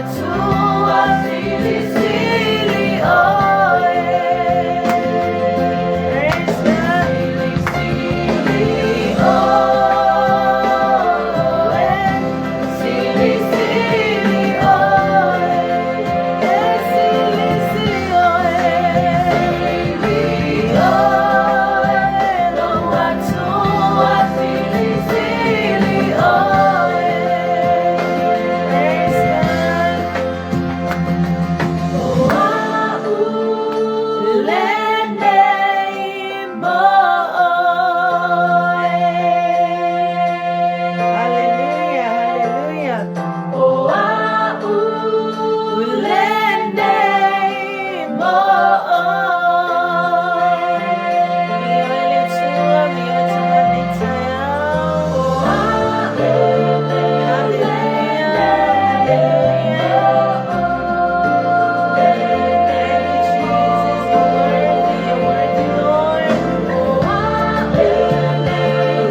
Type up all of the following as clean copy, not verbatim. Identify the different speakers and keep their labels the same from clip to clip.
Speaker 1: Atua silisili oe.
Speaker 2: Praise God.
Speaker 1: Silisili oe. Silisili oe. Silisili oe. Silisili oe. Lou Atua silisili oe.
Speaker 2: Praise God.
Speaker 1: O a'u lenei mo oe.
Speaker 2: Hallelujah. Hallelujah.
Speaker 1: O a'u lenei mo oe.
Speaker 2: Tua, mio tua nei taeao.
Speaker 1: O a'u
Speaker 2: Hallelujah.
Speaker 1: lenei
Speaker 2: Hallelujah.
Speaker 1: mo oe.
Speaker 2: Thank you, Jesus. You're worthy. You're worthy, Lord.
Speaker 1: O a'u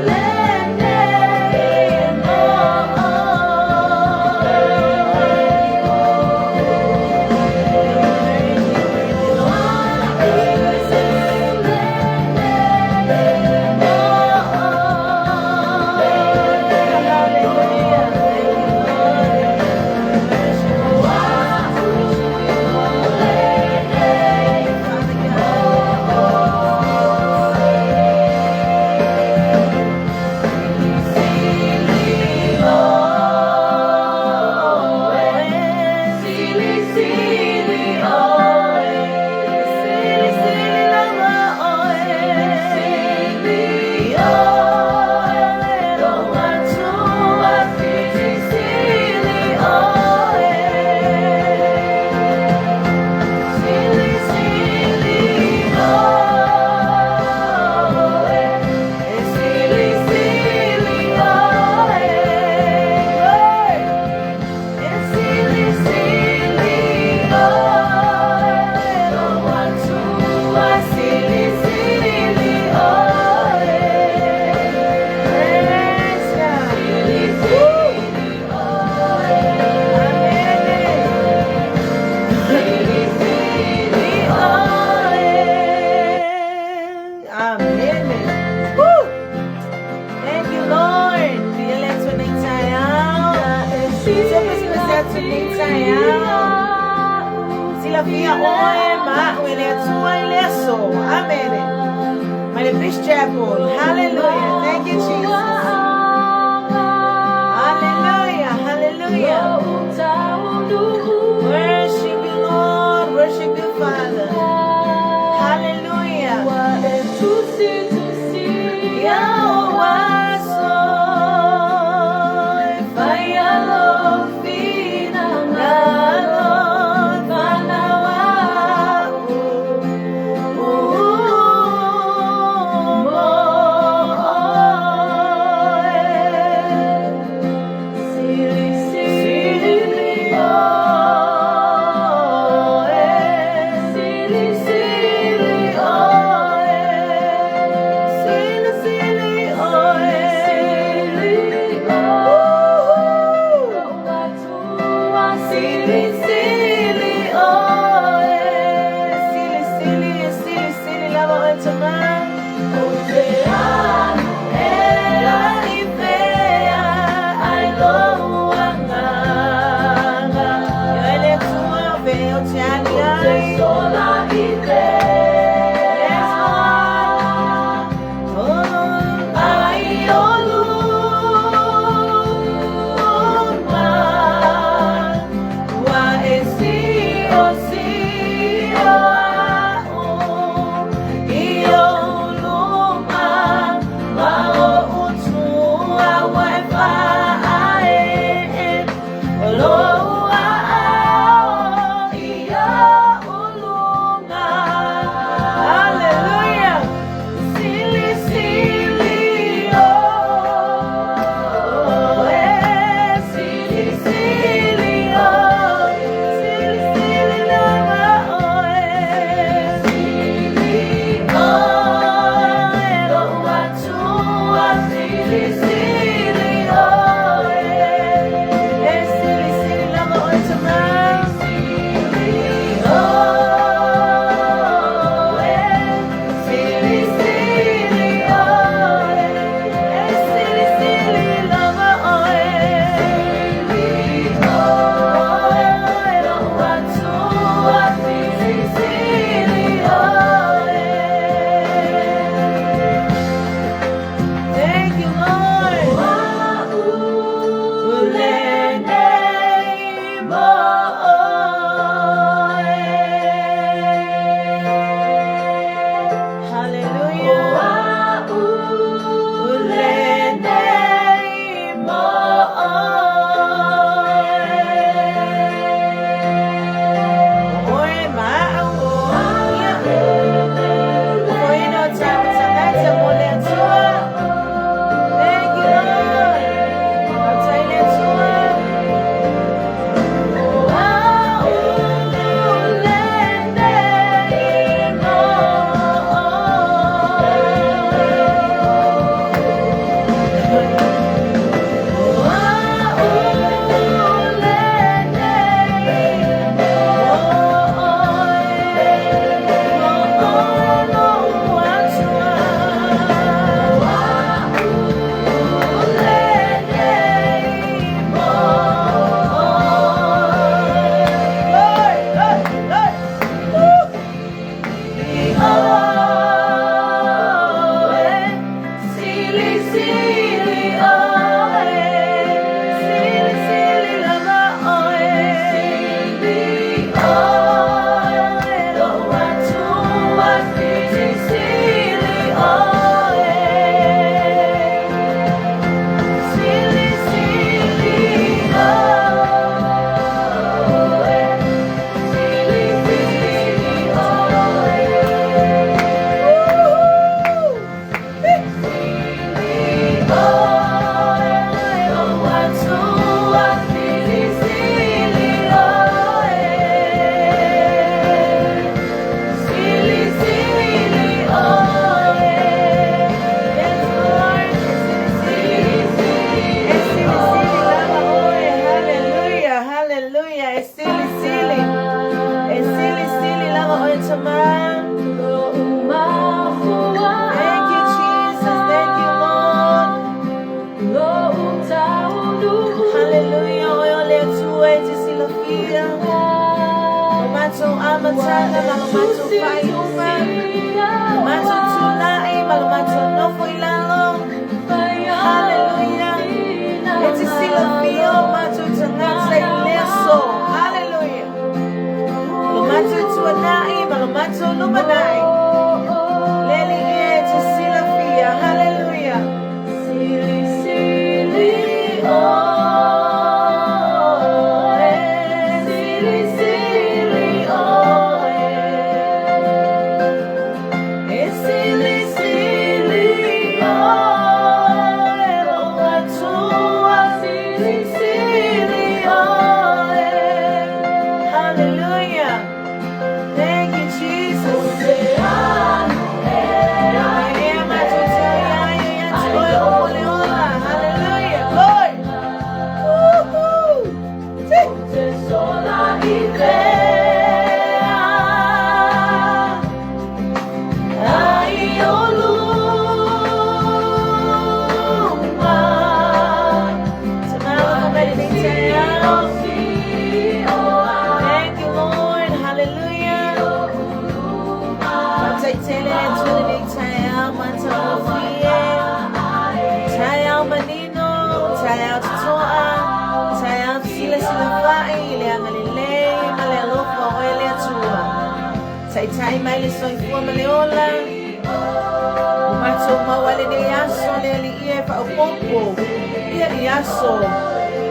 Speaker 1: lenei mo oe.
Speaker 2: You're worthy, worthy, Lord. Hallelujah. Thank you, Lord. Worship you, Jesus. Worship you, Lord. Thank you, Father God. Sili, sili lava oe. Praise God. Amen. Amen. Woo! Thank you, Lord. Via le Atua nei taeao. Se atu nei taeao. Silafia oe ma a'u e le Atua i le aso. Amen. Mai le Peace Chapel. Hallelujah. Thank you, Jesus. Hallelujah. Hallelujah. Worship you, Lord. Worship you, Father. Hallelujah. Ia o aso e fai ai lou finagalo fanau a'u mo oe. Sili oe, sili sili oe, sili sili oe. Woo! Sili sili oe, sili sili sili sili lava oe tama. E laʻi pea ai lou agaga. Ia le Atua o fea ou te agi ai. Yes, Lord. Oh, ai o luma, ua e siosio a'u i ou luma ma o'u tua ua e fa'ae'e o lou a'ao i o'u luga. Hallelujah. Sili sili oe, sili sili oe, sili sili lava. Tamā. Thank you, Jesus. Thank you, Lord. Hallelujah. Oe o le Atua e te silafia. Lo matou amataga ma lo matou faaiuga. Lo matou tulai ma lo matou nofo i lalo. Hallelujah. E te silafia o matou tagata i le aso. Hallelujah. Lo matou tuanai ma lo matou lumanai. Le Alii e e te silafia. Hallelujah. Silisili oe, silisili oe, e silisili oe, lou Atua, silisili oe. Hallelujah. Thank you, Jesus. Hallelujah. Glory. Woo-hoo. Thank you, Lord. Hallelujah. Faafetai tele le Atua i lenei taeao matagofie. Taeao manino, taeao totoa, taeao fesilasilafa'i i le agalelei ma le alofa o Oe le Atua. Taitai mai le soifua ma le ola, ua matou maua ai lenei aso le Alii e faaopoopo ia i aso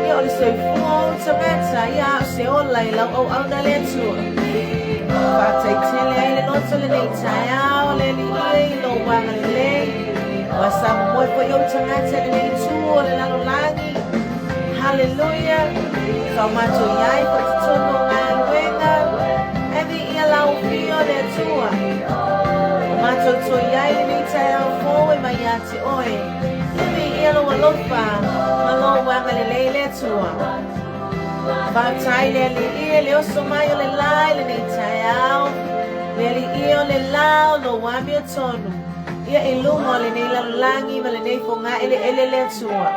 Speaker 2: ia o le soifua o ou tagata ia a o se ola i lau auauna le Atua. Faafetai tele ai le loto i lenei taeao le Alii e i lou agalelei. Ua samomoe foi ou tagata i lenei itu o le lalolagi. Haleluia! Sa o matou i ai foi i totonu o galuega, ae viia lau afio le Atua. Ua matou toe i ai i lenei taeao fou e mai ia te oe. Ia viia lou alofa ma lou agalelei le Atua. Faafetai le Alii e le oso mai o le la i lenei taeao. Le Alii o le la o lou amiotonu. Ia i luga o lenei lalolagi ma lenei fogaeleele le Atua.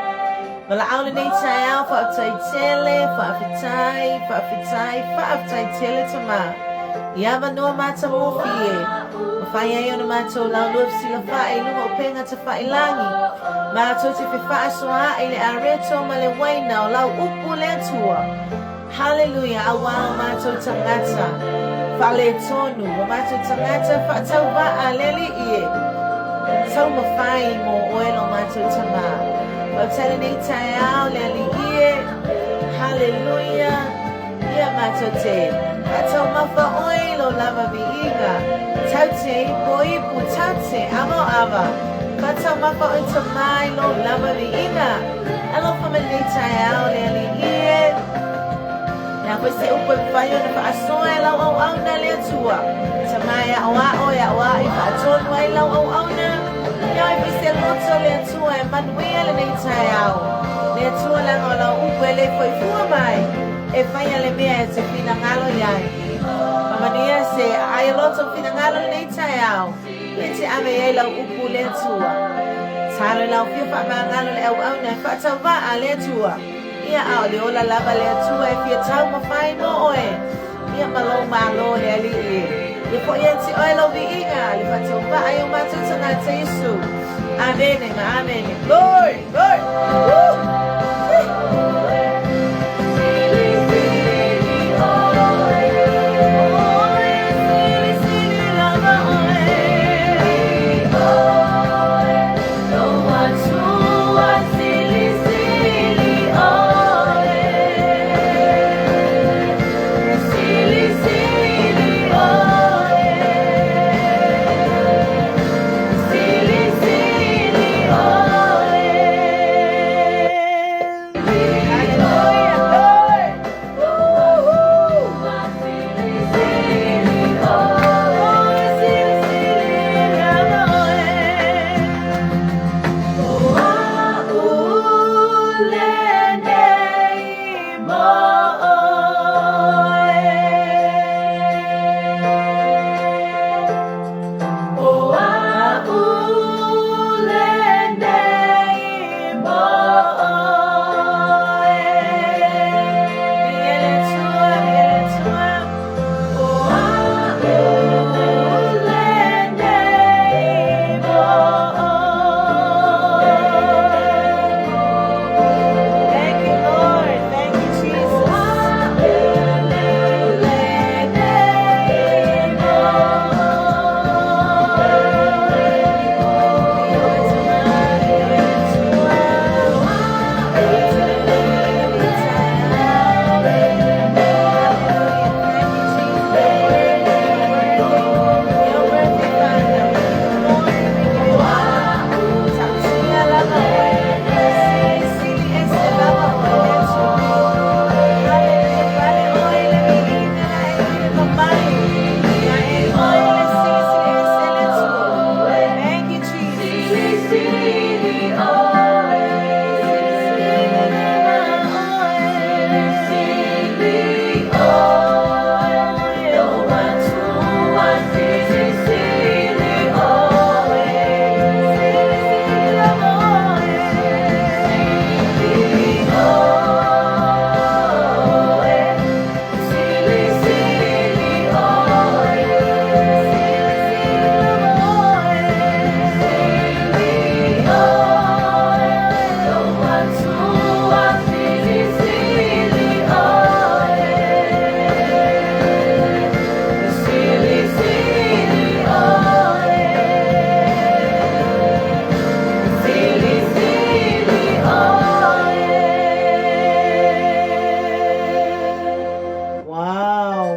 Speaker 2: Valaau lenei taeao faafetai tele, faafetai, faafetai, faafetai tele Tamā. I avanoa matagofie, mafai ai ona matou laulua fesilafa'i i luga o upega tafailagi, matou te fefaasoaa'i i le areto ma le uaina o lau upu le Atua. Haleluia, auā o matou tagata faaletonu, o matou tagata faatauvaa le Alii e taumafai mo oe lo matou Tamā. Faafetai lenei taeao le Alii e, haleluia, ia matou te faataumafa oe i lou lava viiga, tau te ipoipo, tau te avaava, faataumafa oe Tamā i lou lava viiga. Alofa mai lenei taeao le Alii e. Le a foi se upu e mafai ona faasoa e lau auauna le Atua. Tamā e aoao e aoao i faatonu ai lau auauna. Ia oi foi se loto le Atua e manuia lenei taeao. Le Atua leaga o lau upu e le foi fua mai. E faia le mea e te finagalo i ai. Faamanuia se aai o loto finagalo lenei taeao. E te ave ai lau upu le Atua. Talo i lau afio faamagalo le auauna e faatauvaa le Atua. Ia a o le ola lava le Atua e fia taumafai mo oe. Ia ma lou malo le Alii e. Ia foi ia te oe lou viiga le faatauvaa i o matou tagata Iesu. Amene ma amene. Glory, glory. Woo!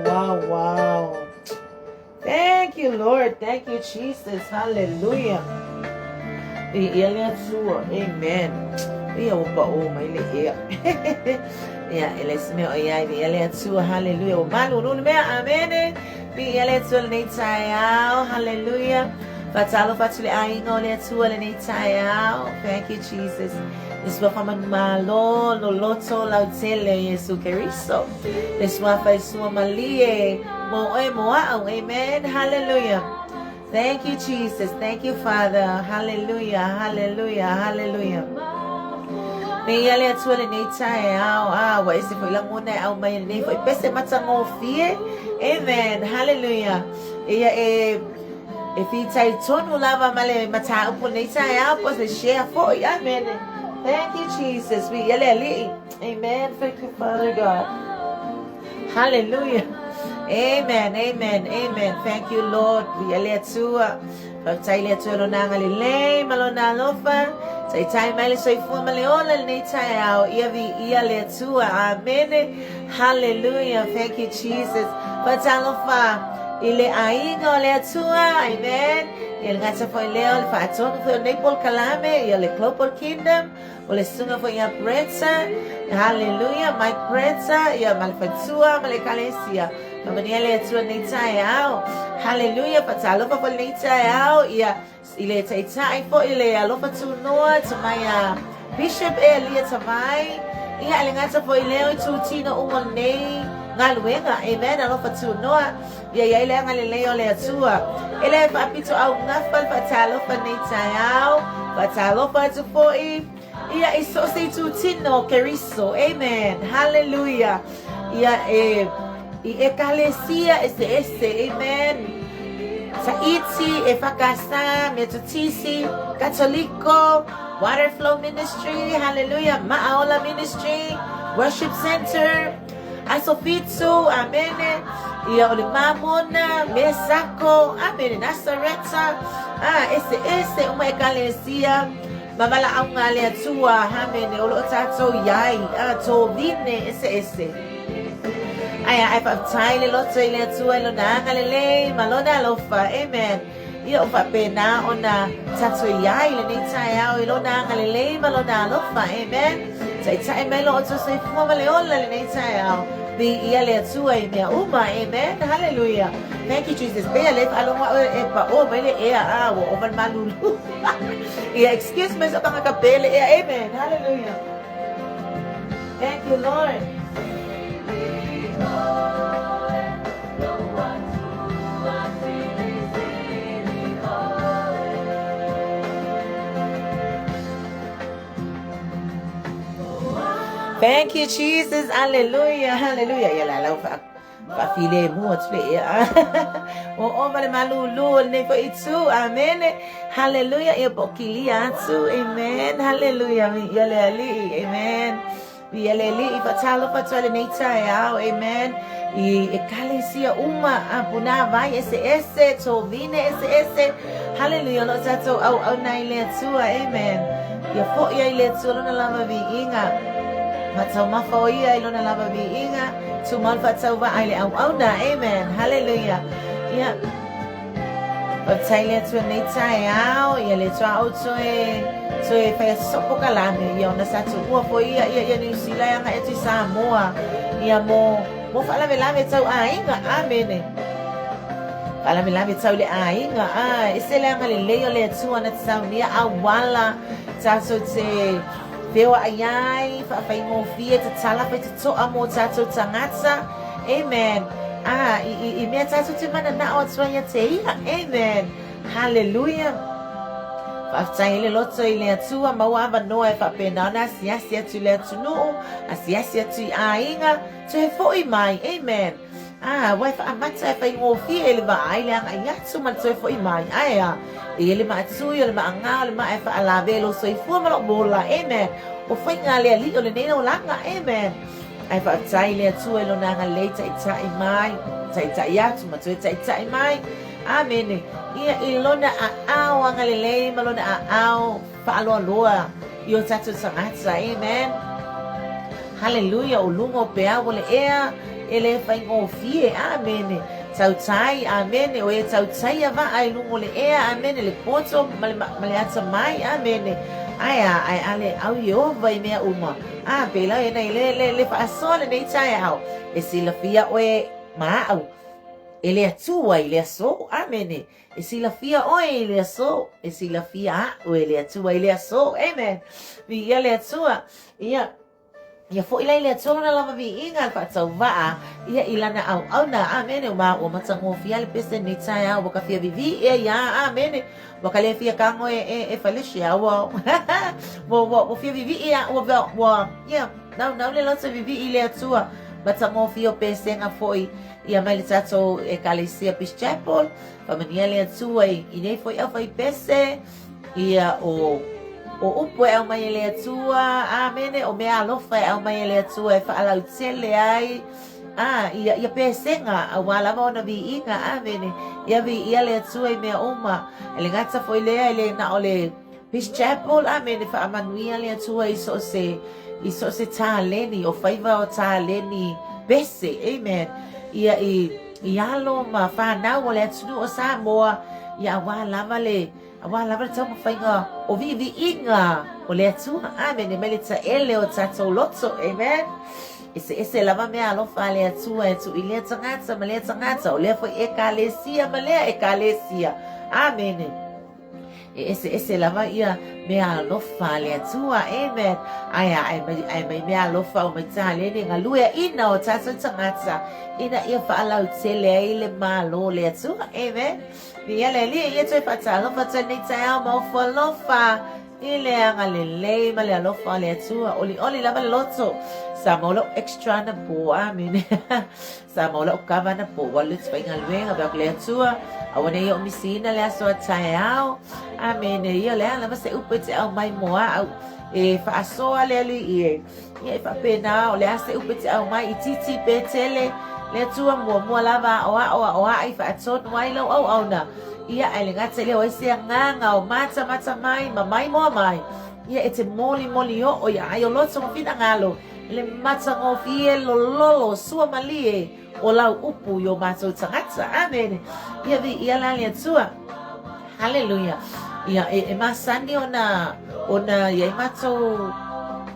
Speaker 2: wow, wow. Thank you, Lord. Thank you, Jesus. Hallelujah. Viia le Atua. Amen. Ia ua paʻō mai le ea. Ia, e leai se mea o i ai. Viia le Atua. Hallelujah. Ua malulu le mea. Amene. Viia le Atua lenei taeao. Hallelujah. Faatalofa atu i le aiga o le Atua lenei taeao. Thank you, Jesus. Le suafa manumalo, loloto lautele o Iesu Keriso. Le suafa e sua malie, mo oe mo a'u. Amen. Hallelujah. Thank you, Jesus. Thank you, Father. Hallelujah. Hallelujah. Hallelujah. Viia le Atua lenei taeao. Ah, ua ese foi lagona e aumai lenei foi pese matagofie. Amen. Hallelujah. Ia e e fitaitonu lava ma le mataupu lenei taeao po o se share foi. Amen. Thank you, Jesus. Viia le Alii. Amen. Thank you, Father God. Hallelujah. Amen, amen, amen. Thank you, Lord. Viia le Atua. Faafetai i le Atua i lona agalelei ma lona alofa. Taitai mai le soifua ma le ola i lenei taeao. Ia viia le Atua. Amene. Hallelujah. Thank you, Jesus. Faatalofa i le aiga o le Atua. Amen. Ia le gata foi lea o le faatonu foi o nei polokalame, ia le Global Kingdom. O le susuga foi ia Bretta, hallelujah, Mike Bretta, ia ma le faletua ma le ekalesia. Faamanuia le Atua i lenei taeao. Hallelujah, faatalofa foi lenei taeao, ia i le taitai foi le alofa tunoa, tamai a Bishop Elia Tavai, ia e le gata foi lea o itutino uma o lenei galuega, amen, alofa tunoa, ia i ai le agalelei o le Atua. E le faapitoaugafa le faatalofa i lenei taeao, faatalofa atu foi ia i so o se itutino o Keriso. Amen. Hallelujah. Ia e i ekalesia eseese. Amen. Tahiti, EFKS, Metotisi, Katoliko, Waterflow Ministry, Hallelujah, Ma'aola Ministry, Worship Center, Aso Fitu, amene, ia o le Mamona, Mesako, amene, Nasareta, ah, eseese uma ekalesia, ma valaauga a le Atua, amene, o lo o tatou i ai, ah, tovine eseese. Ae a, ae faafetai le loto i le Atua i lona agalelei ma lona alofa, amen. Ia ua faapena ona tatou i ai i lenei taeao i Lona agalelei ma Lona alofa. Amen. Taitai mai lo outou soifua ma le ola i lenei taeao. Viia le Atua i mea uma. Amen. Hallelujah. Thank you, Jesus. Pei a le faalogo a'u e paʻō mai le ea, ah, ua ova le malulu. Ia, excuse me, so tagata pele ea. Amen. Hallelujah. Thank you, Lord. Thank you, Jesus. Hallelujah. Hallelujah. Ia la lau fa faafilemu atu le ea. Ua ova le malūlū o lenei foi itu. Amen. Hallelujah. Ia po o kilia atu. Amen. Hallelujah. Ia le Alii. Amen. Ia le Alii, faatalofa atu ai lenei taeao, amen, i ekalesia uma, a punāwai eseese, tovine eseese, hallelujah, o lo o tatou auauna i le Atua, amen. Ia foi ai le Atua lona lava viiga, faataumafa o ia i lona lava viiga, tumau le faatauvaa i le auauna, amen, hallelujah. Ia, Faafetai le Atua i lenei taeao, ia le Atua au toe, toe fai atu sau polokalame, ia ona sa tuua foi ia, ia, ia Niu Sila e agai atu i Samoa, ia mo, mo faalavelave tau aiga, amene. Faalavelave tau i le aiga, a, ese le agalelei o le Atua na te saunia auala, tatou te feoai ai, faafaigofie, tatala faitotoa mo tatou tagata, Amen. Ah, i, i, i mea tatou te mananao atu ai ia te ia. Amen. Hallelujah. Faafetai ai le loto i le Atua, maua avanoa e faapena ona asiasi atu i le atunuu, asiasi atu i aiga, toe foi mai. Amen. Ah, aua e faamata e faigofie i le vaai le agai atu ma le toe foi mai. Ae a, e i ai le maatui, o le maagā, o le maa e faalave i lou soifua ma lou ola. Amen. O faiga a le Alii o lenei olaga. Amen. Ae faafetai i le Atua i Lona agalelei taitai mai, taitai atu ma toe taitai mai. Amene. Ia i Lona aao agalelei ma Lona aao faaloaloa i o tatou tagata. Amen. Haleluia, o luga o peau o le ea. E le faigofie, amene. Tautai, amene, o e tautaia vaa i luga o le ea, amene, le poto ma le, ma le atamai, amene. Ae a, ae a le au Ieova i mea uma. A, pēlā e nei le, le, le faasoa lenei taeao, e silafia ʻoe ma aʻu, e le Atua i le aso, amene. E silafia ʻoe i le aso, e silafia aʻu e le Atua i le aso, amen. Viia le Atua. Ia, Ia foʻi la i le Atua lona lava viiga le faatauvaa ia i lana auauna. Amene. Ma ua matagofie a le pese lenei taeao ua ka fia vivii ea ia. Amene. Ua ka le fia kago e, e, e fai le share. Ua, ua, ua, ua fia vivii a, ua, ua, ia, naunau le loto vivii i le Atua. Matagofie o pesega foi ia mai le tatou Ekalesia Peace Chapel. Faamanuia le Atua i, i nei foi au fai pese. Ia, o, o upu e aumai e le Atua, amene, o mea alofa e aumai e le Atua e faalautele ai, a, ia, ia pesega, auā lava ona viiga, amene, ia viia le Atua i mea uma. E le gata foi lea, e le na o le Peace Chapel, amene, faamanuia le Atua i so o se, i so o se taleni, o faiva o taleni pese, amen, ia i, i alo ma whanau o le atunuu o Samoa, ia auā lava le, Auā lava le taumafaiga o viiviiga o le Atua. Amene. Mai le taele o tatou loto. Amen. Eseese lava mea alofa a le Atua e tuu i lea tagata ma lea tagata, o lea foi Ekalesia ma lea Ekalesia. Amene. E eseese lava ia mea alofa a le Atua. Amen. Ae a, ae mai, ae mai mea alofa o mai taleni e galueaina o tatou tagata ina ia faalautele ai le Malo o le Atua. Amen. Ia le Alii, ia toe faatalofa atu ai lenei taeao ma ofo alofa i le agalelei ma le alofa o le Atua. Olioli lava le loto. Sa maua lau extra anapo. Amene. Sa maua lau kava anapo. Ua alu le faigaluega pe aku le Atua. Aua nei ou misiina le aso a taeao. Amene. Ia o le a lava se upu e te aumai mo au. E faasoa le Alii e. Ia e faapena, o le a se upu e te aumai itiiti pe tele, le Atua muamua lava aʻoaʻo aʻoaʻi faatonu ai lau auauna. Ia ae le gata i lea o ai se agaga o matamata mai ma maimoa mai, ia e te molimoli oo ia ai o loto ma finagalo i le matagofie lololo suamalie o lau upu i o matou tagata. Amene. Ia viia la le Atua. Haleluia. Ia, e, e masani ona, ona i ai matou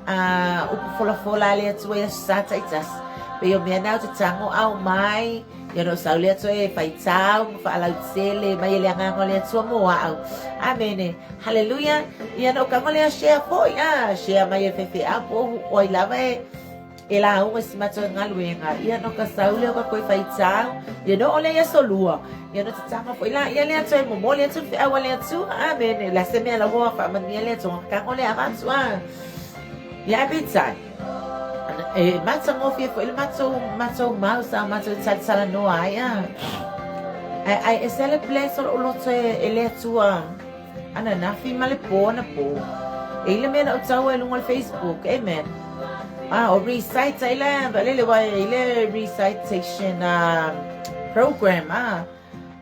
Speaker 2: a, upu folafola a le Atua i aso Sa taitasi. Pei o mea na o te tago aumai, ia ona o sau le Atua e faitau ma faalautele mai e le agaga o le Atua mo au. Amene. Haleluia. Ia na o kago lea share foi, a, share mai e faifeau po o ai lava e, E lauga i si matou galuega, ia no ka sau lea o ka koe faitau, ia no ole i aso lua, ia no tatanga foi la ia le Atua e momoli atu le feau a le Atua. Amene. La se mea la ua faamanuia le Atua, ka kago lea avatu a. Ia ae peitai, e matagofie foi le matou, matou mau sa matou talatalanoa ai a. Ae, ae ese le bless o lou loto e, e le Atua. Ananafi ma le pō anapō. E i le mea na ou taua i luga o le Facebook, amen. Ah, o recite ai la, lele wa i le recitation program, ah.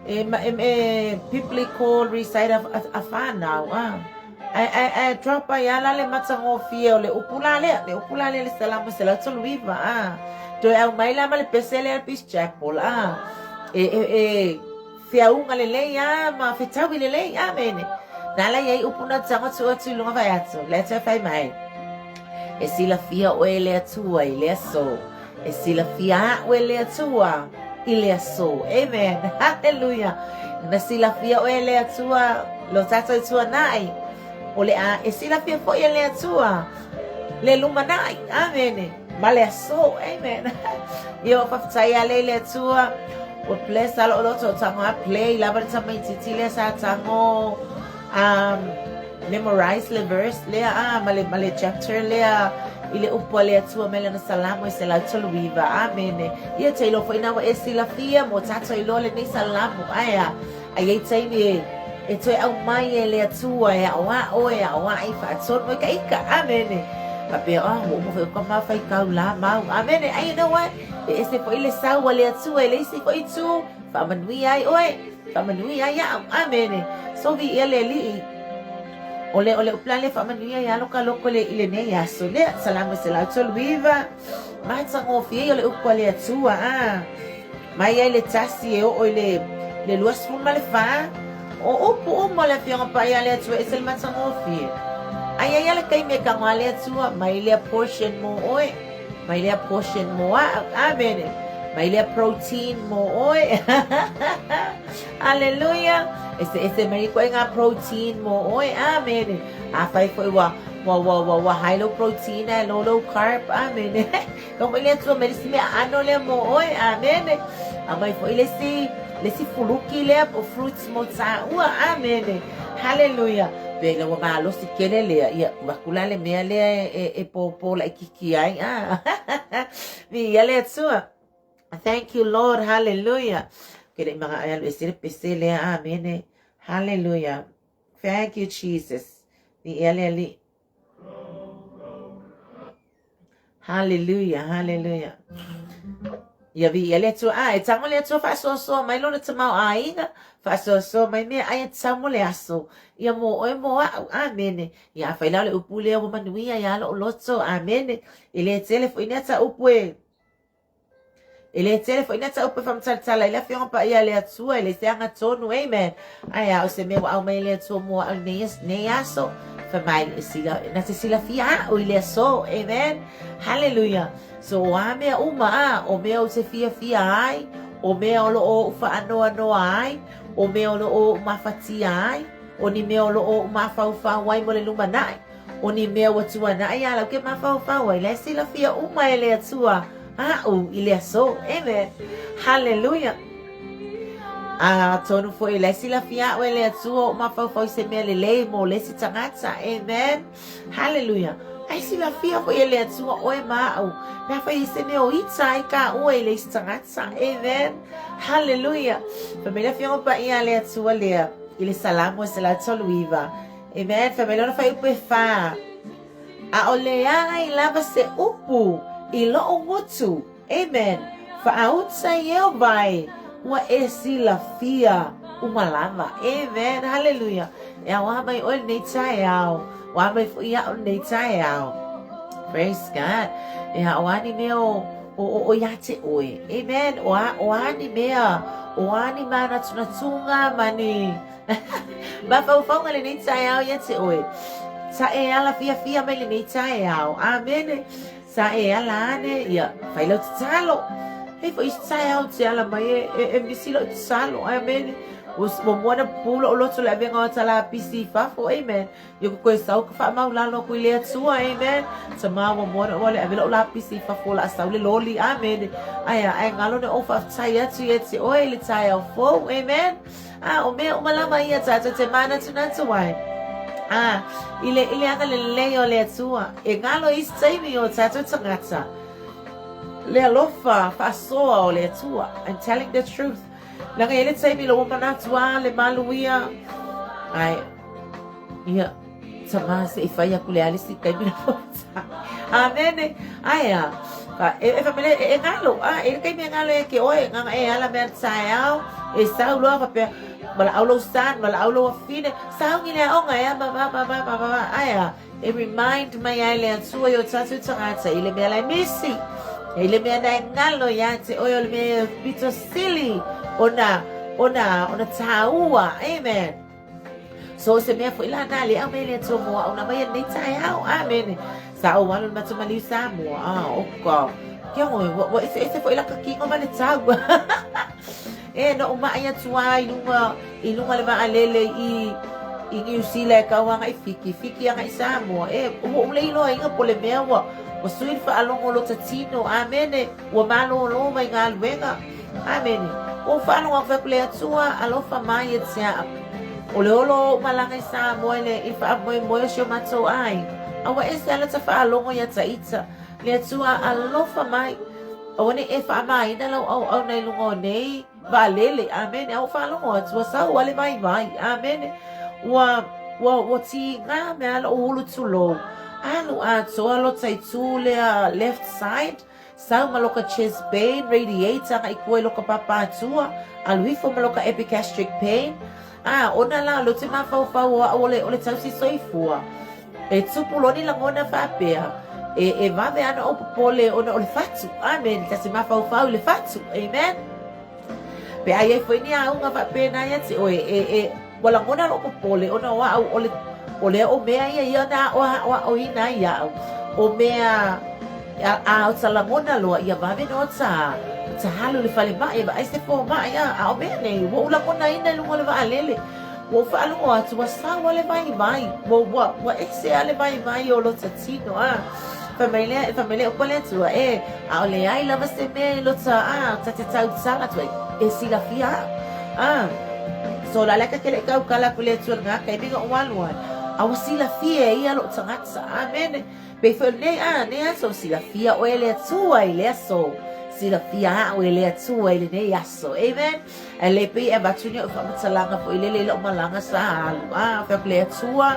Speaker 2: E, e, e biblical recite a, a, a whānau, ah. Ae, ae, ae drop ai ala le matagofie o le upu la lea, le upu la lea le Salamo 139, ah. Toe aumai la ma le pese lea le Peace Chapel, ah. E, e, e, Feauga lelei a ma fetaui lelei. Amene. Na ala i ai upu na tago tuu atu i luga vae atu. Le Atua e fai mai. E silafia oe e le Atua i le aso. E silafia aʻu e le Atua i le aso. Amen. Hallelujah. Na silafia oe e le Atua lo tatou i tuanai. O le a e silafia foi e le Atua le lumanai. Amene. Ma le aso. Amen. Ia ua faafetai a le i le Atua. Ua bless a loo loto o tago a play lava le tamaititi lea sa tago um, memorize le verse lea ah, ma le, ma le chapter lea i le upu a le Atua mai lana Salamo e 139. Amene. Ia te iloa foi na ua e silafia mo tatou iloa lenei Salamo. Ae a, a i ai taimi e, e toe aumai e le Atua e aʻoaʻo e aʻoaʻi faatonu e ka ika. Amene. Faapea, ah, ua uma foi o ka mafaikau la mau. Amene. Ai, you know what? E ese foi le sau a le Atua i le isi foi itu, faamanuia ai oe, faamanuia ai aʻu. Amene. So viia le Alii. O le, o le upu la lea faamanuia ia lo ka loko le, i lenei aso lea. Salamo 139. Matagofie ia o le upu a le Atua, a. Mai ai le 1 e oo i le 24, o upu uma o le Afioga Paia a le Atua e ese le matagofie. Ae i ai lava le taimi e tago a le Atua, mai lea portion mo oe, mai lea portion mo a'u, amene, mai lea protein mo oe. Aleluia! Eseese mai ituaiga protein mo oe, amene. Afai foi ua ua ua ua ua high lou protein ae low lou carb, amene. Kau mai le Atua mai le isi meaano lea mo oe, amene. Aumai foi le isi le isi fuluki lea po o fruits mo tāua, amene. Haleluia. Pe ina ua malosi tele lea, ia tuu atu la le mea lea e e e pōpō laitiiti ai, a. Viia le Atua. Thank you Lord, hallelujah. Ke le i mana'o e alu ese le pese lea, amene. Hallelujah. Thank you Jesus. Viia le Alii. Hallelujah, hallelujah. Ia viia le Atua. A, e tago le Atua faasoasoa mai lona tamaoaiga, faasoasoa mai meaai e tatau mo le aso. Ia mo oe mo a'u. Amene. Ia afai la o le upu lea ua manuia iā lo'u loto. Amene. E le tele foi nei ata upu e E le tele foi nei ata upu e faamatalatala ai le Afioga Paia a le Atua, e leai se agatonu, amen. Ae a o se mea ua aumai e le Atua mo a'u i lenei, nei aso, fai mai, e sila, na te silafia a'u i le aso, amen. Hallelujah. So o a mea uma, a, o mea ou te fiafia ai, o mea o loo ou faanoanoa ai, o mea o loo ou mafatia ai, o ni mea o loo ou mafaufau ai mo le lumanai, O ni mea ua tuanaʻi a lau ke mafaufau ai, la e silafia uma e le Atua aʻu i le aso. Amen. Hallelujah. Atonu foi la e silafia aʻu e le Atua ou mafaufau i se mea lelei mo le isi tagata. Amen. Hallelujah. Ae silafia foi e le Atua oe ma aʻu, pe afai e se mea o ita ai kāua i le isi tagata. Amen. Hallelujah. Fai mai le Afioga Paia a le Atua lea i le Salamo e 139. Amen. Fai mai lona fuaiupu e fā. ʻAʻole ai lava se upu i loʻu gutu. Amen. Faauta Iēhova e, ua e silafia uma lava. Amen. Hallelujah. E aloha mai ʻoe lenei taeao. Ua mai foi iaʻu lenei taeao. Praise God. E o a ni mea o o o o iā te ʻoe. Amen. O a o a ni mea, o a ni mānatunatuga ma ni Mafaufauga lenei taeao ia te oe. Sa e ala fiafia mai lenei taeao. Amene. Sa e ala ane, ia, fai lau tatalo. Hei foi isi taeao te ala mai e, e, e misi lau tatalo. Amene. Ua, ua mua na pupū lo'u loto le avega o ta lapisi i fafo. Amen. Ia ku koe sau ka faamaulalo aku i le Atua, amen. Tamā ua mua na ua le ave lo'u lapisi i fafo o le a sau le loli, amene. Ae a, ae galo na ou faafetai atu ia te oe i le taeao fou, amen. A, o mea uma lava ia tātou te mānatunatu ai. A, i le, i le agalelei o le Atua, e galo i isi taimi o tātou tagata. Le alofa faasoa o le Atua. I'm telling the truth. Leaga e i ai le taimi ua manatu a le maluia. Ae, ia, tamā se i fai aku le a le isi taimi na fauta. Amene. Ae a, e, e whamele, e, e ngalo, a, e le taimi e ngalo e ke oe, nganga e ala mea taeao, e sau loa whapea, walaau lou son, walaau lou afine, saungi le aoga e a, ma, ma, ma, ma, ma, ma, ma, ae a, E remind mai ai le Atua i o tātou tagata i le mea la e misi, i le mea na e ngalo iā te oe o le mea e pito sili ona, ona, ona tāua. Amen. So se mea foi la na le au mai le Atua mo a'u na mai e lenei taeao. Amene. Sa ou alu i le matou maliu Samoa. Ah, oh God. Ke ua, ua eseese foi la ka kino ma le tau. E noʻu maʻi atu a i luga, i luga le waʻalele i, i Niu Sila e kau agaʻi Fiki, Fiki agaʻi Samoa. E, ua ou le iloaina po o le mea ua, ua sui le faalogo o lota tino. Amene. Ua malōlō mai galuega. Amene. Ua ou faalogo aku fai aku le Atua, alofa mai ia te a'u. O le olo o ou malaga i Samoa i le, i le faamoemoe o si o matou aiga. A ua ese a lata faalogo iā ta ita. Le Atua, alofa mai. Aua ne i e faamāina lau auauna i luga o nei vaalele. Amene. A ua faalogo atu, ua sau a le vaivai. Amene. Ua, ua, ua tīgā mea loʻu hulu tulou. Alu atoa lota itū lea left side, sau ma loka chest pain, radiate agaʻi kua i loka pāpātua, alu ifo ma loka epigastric pain. A, ona la, lea ou te mafaufau o aʻu o le, o le tausi soifua. E tupu loa ni lagona faapea. E, e vave ana ou popole ona o le fatu. Amene. Ta te mafaufau i le fatu. Amen. Pe a i ai foi ni auga faapena ia te oe, e, e, ua lagona lou popole ona o au o le, o lea o mea ia ia na aʻoaʻoina ai iaʻu, o mea a, a o ta lagona loa ia vave no ta, ta alu i le falemai e vaai se fomai, a, a o mea nei, ua ou lagonaina i luga o le vaalele, ua ou faalogo atu ua sau lava le vaivai, ua, ua, ua ese lava le vaivai o lota tino, a. Fai mai lea, fai mai le upu a le Atua, e, ʻaʻole ai lava se mea i lota, a, ta te tautala atu ai, e silafia au. A, so la le ka ke le taukala aku i le Atua i lena taimi na ou alu ai, a ua silafia e ia loʻu tagata. Amene. Pei foi o lenei, a, nei aso, silafia ʻoe e le Atua i le aso. Silafia aʻu e le Atua i lenei aso. Amen. Ae le pei e avatu ni oʻu faamatalaga foi lele i lau malaga sa alu. A, fai atu le Atua,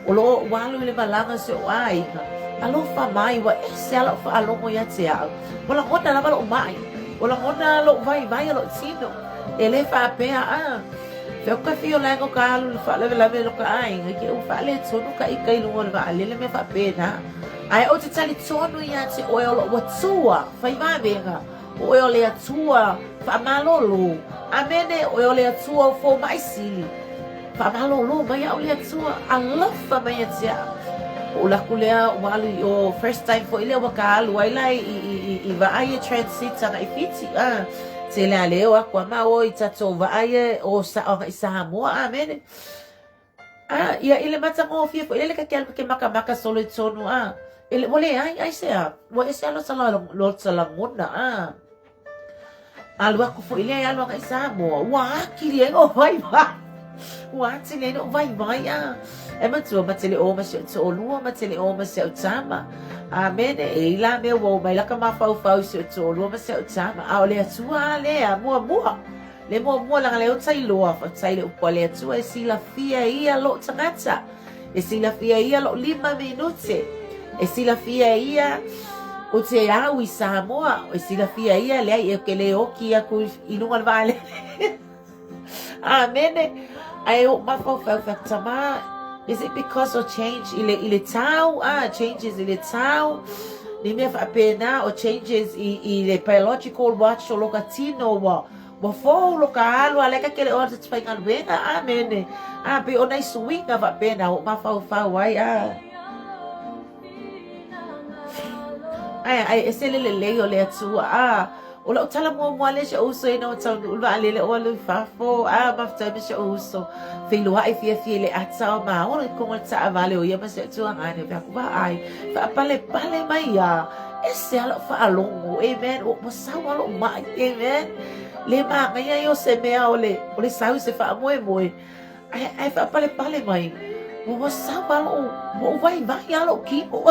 Speaker 2: o lo o ou alu i le malaga si ou aiga. Alofa mai, ua ese lava lau faalogo ia te au. Ua lagona lava lou mai. Ua lagona lou vaivai o lou tino. E le faapea, a, fai atu ka fio lae no ka alu i le faalavelave i lo ka aiga, i te i ua faaletonu ka ika i luga o le vaalele mea faapena. Ae ou te talitonu ia te oe o lou Atua, fai vavega. O oe o le Atua faamalolo. Amene, o oe o le Atua o fomai sili. Faamalolo mai au le Atua, alofa mai ia te au. Ou alu aku lea ua alu i o, first time foi lea ua ka alu ai la i, i, i, i vaa ia transit agai Fiti. Ah, tele a le o aku a maua i tatou vaa ia o sa, agai Samoa. Amene. Ah, ia i le matagofie foi lele ka ke alu ka ke makamaka solo i tonu, ah. E le, ua leai, aisea, ua ese lava lota lagona, ah. Alu aku foi lea e alu agai Samoa, ua atili ai lou vaivai. Ua atili ai lou vaivai, ah. E matua, ma te le o ma si ou toalua, ma te le o ma si au tama. Amene, e i la mea ua o mai la ka mafaufau i si ou toalua ma si au tama. A o le Atua a lea, muamua. Le muamua leaga lea o tailoa, faafetai i le upu a le Atua e silafia e ia lou tagata, e silafia e ia lou lima minute, e silafia e ia o te au i Samoa, e silafia e ia leai e ke le oki aku i luga o le vaalele. Amene. Ae ou mafaufau fai atu, Tama, is it because of change i le, i le tau, ah, changes i le tau, ni mea faapena, o changes i, i le biological watch o loka tino, ua, ua fou loka alu, a lea ka kele oa te faigaluega, amene. Ah, pei o nai suiga faapena, ua ou mafaufau ai, ah. Ae, ae ese le lelei o le Atua, ah. O lau tala muamua lea i si ou uso ina ua taunuu le vaalele o alu i fafo. A, mafutaia ma si ou uso. Feiloai fiafia i le ata o māua i totonu o le taavale o ia ma si ou tuagane. Fai atu, Vaai, faapalepale mai lava. Ese lava lau faalogo. Amen. Ua sau lava lou mai. Amen. Le manaia ia o se mea o le, o le sau i se faamoemoe. Ae, ae faapalepale mai, ua sau lava lou, ua ou vaivai lava lou kino.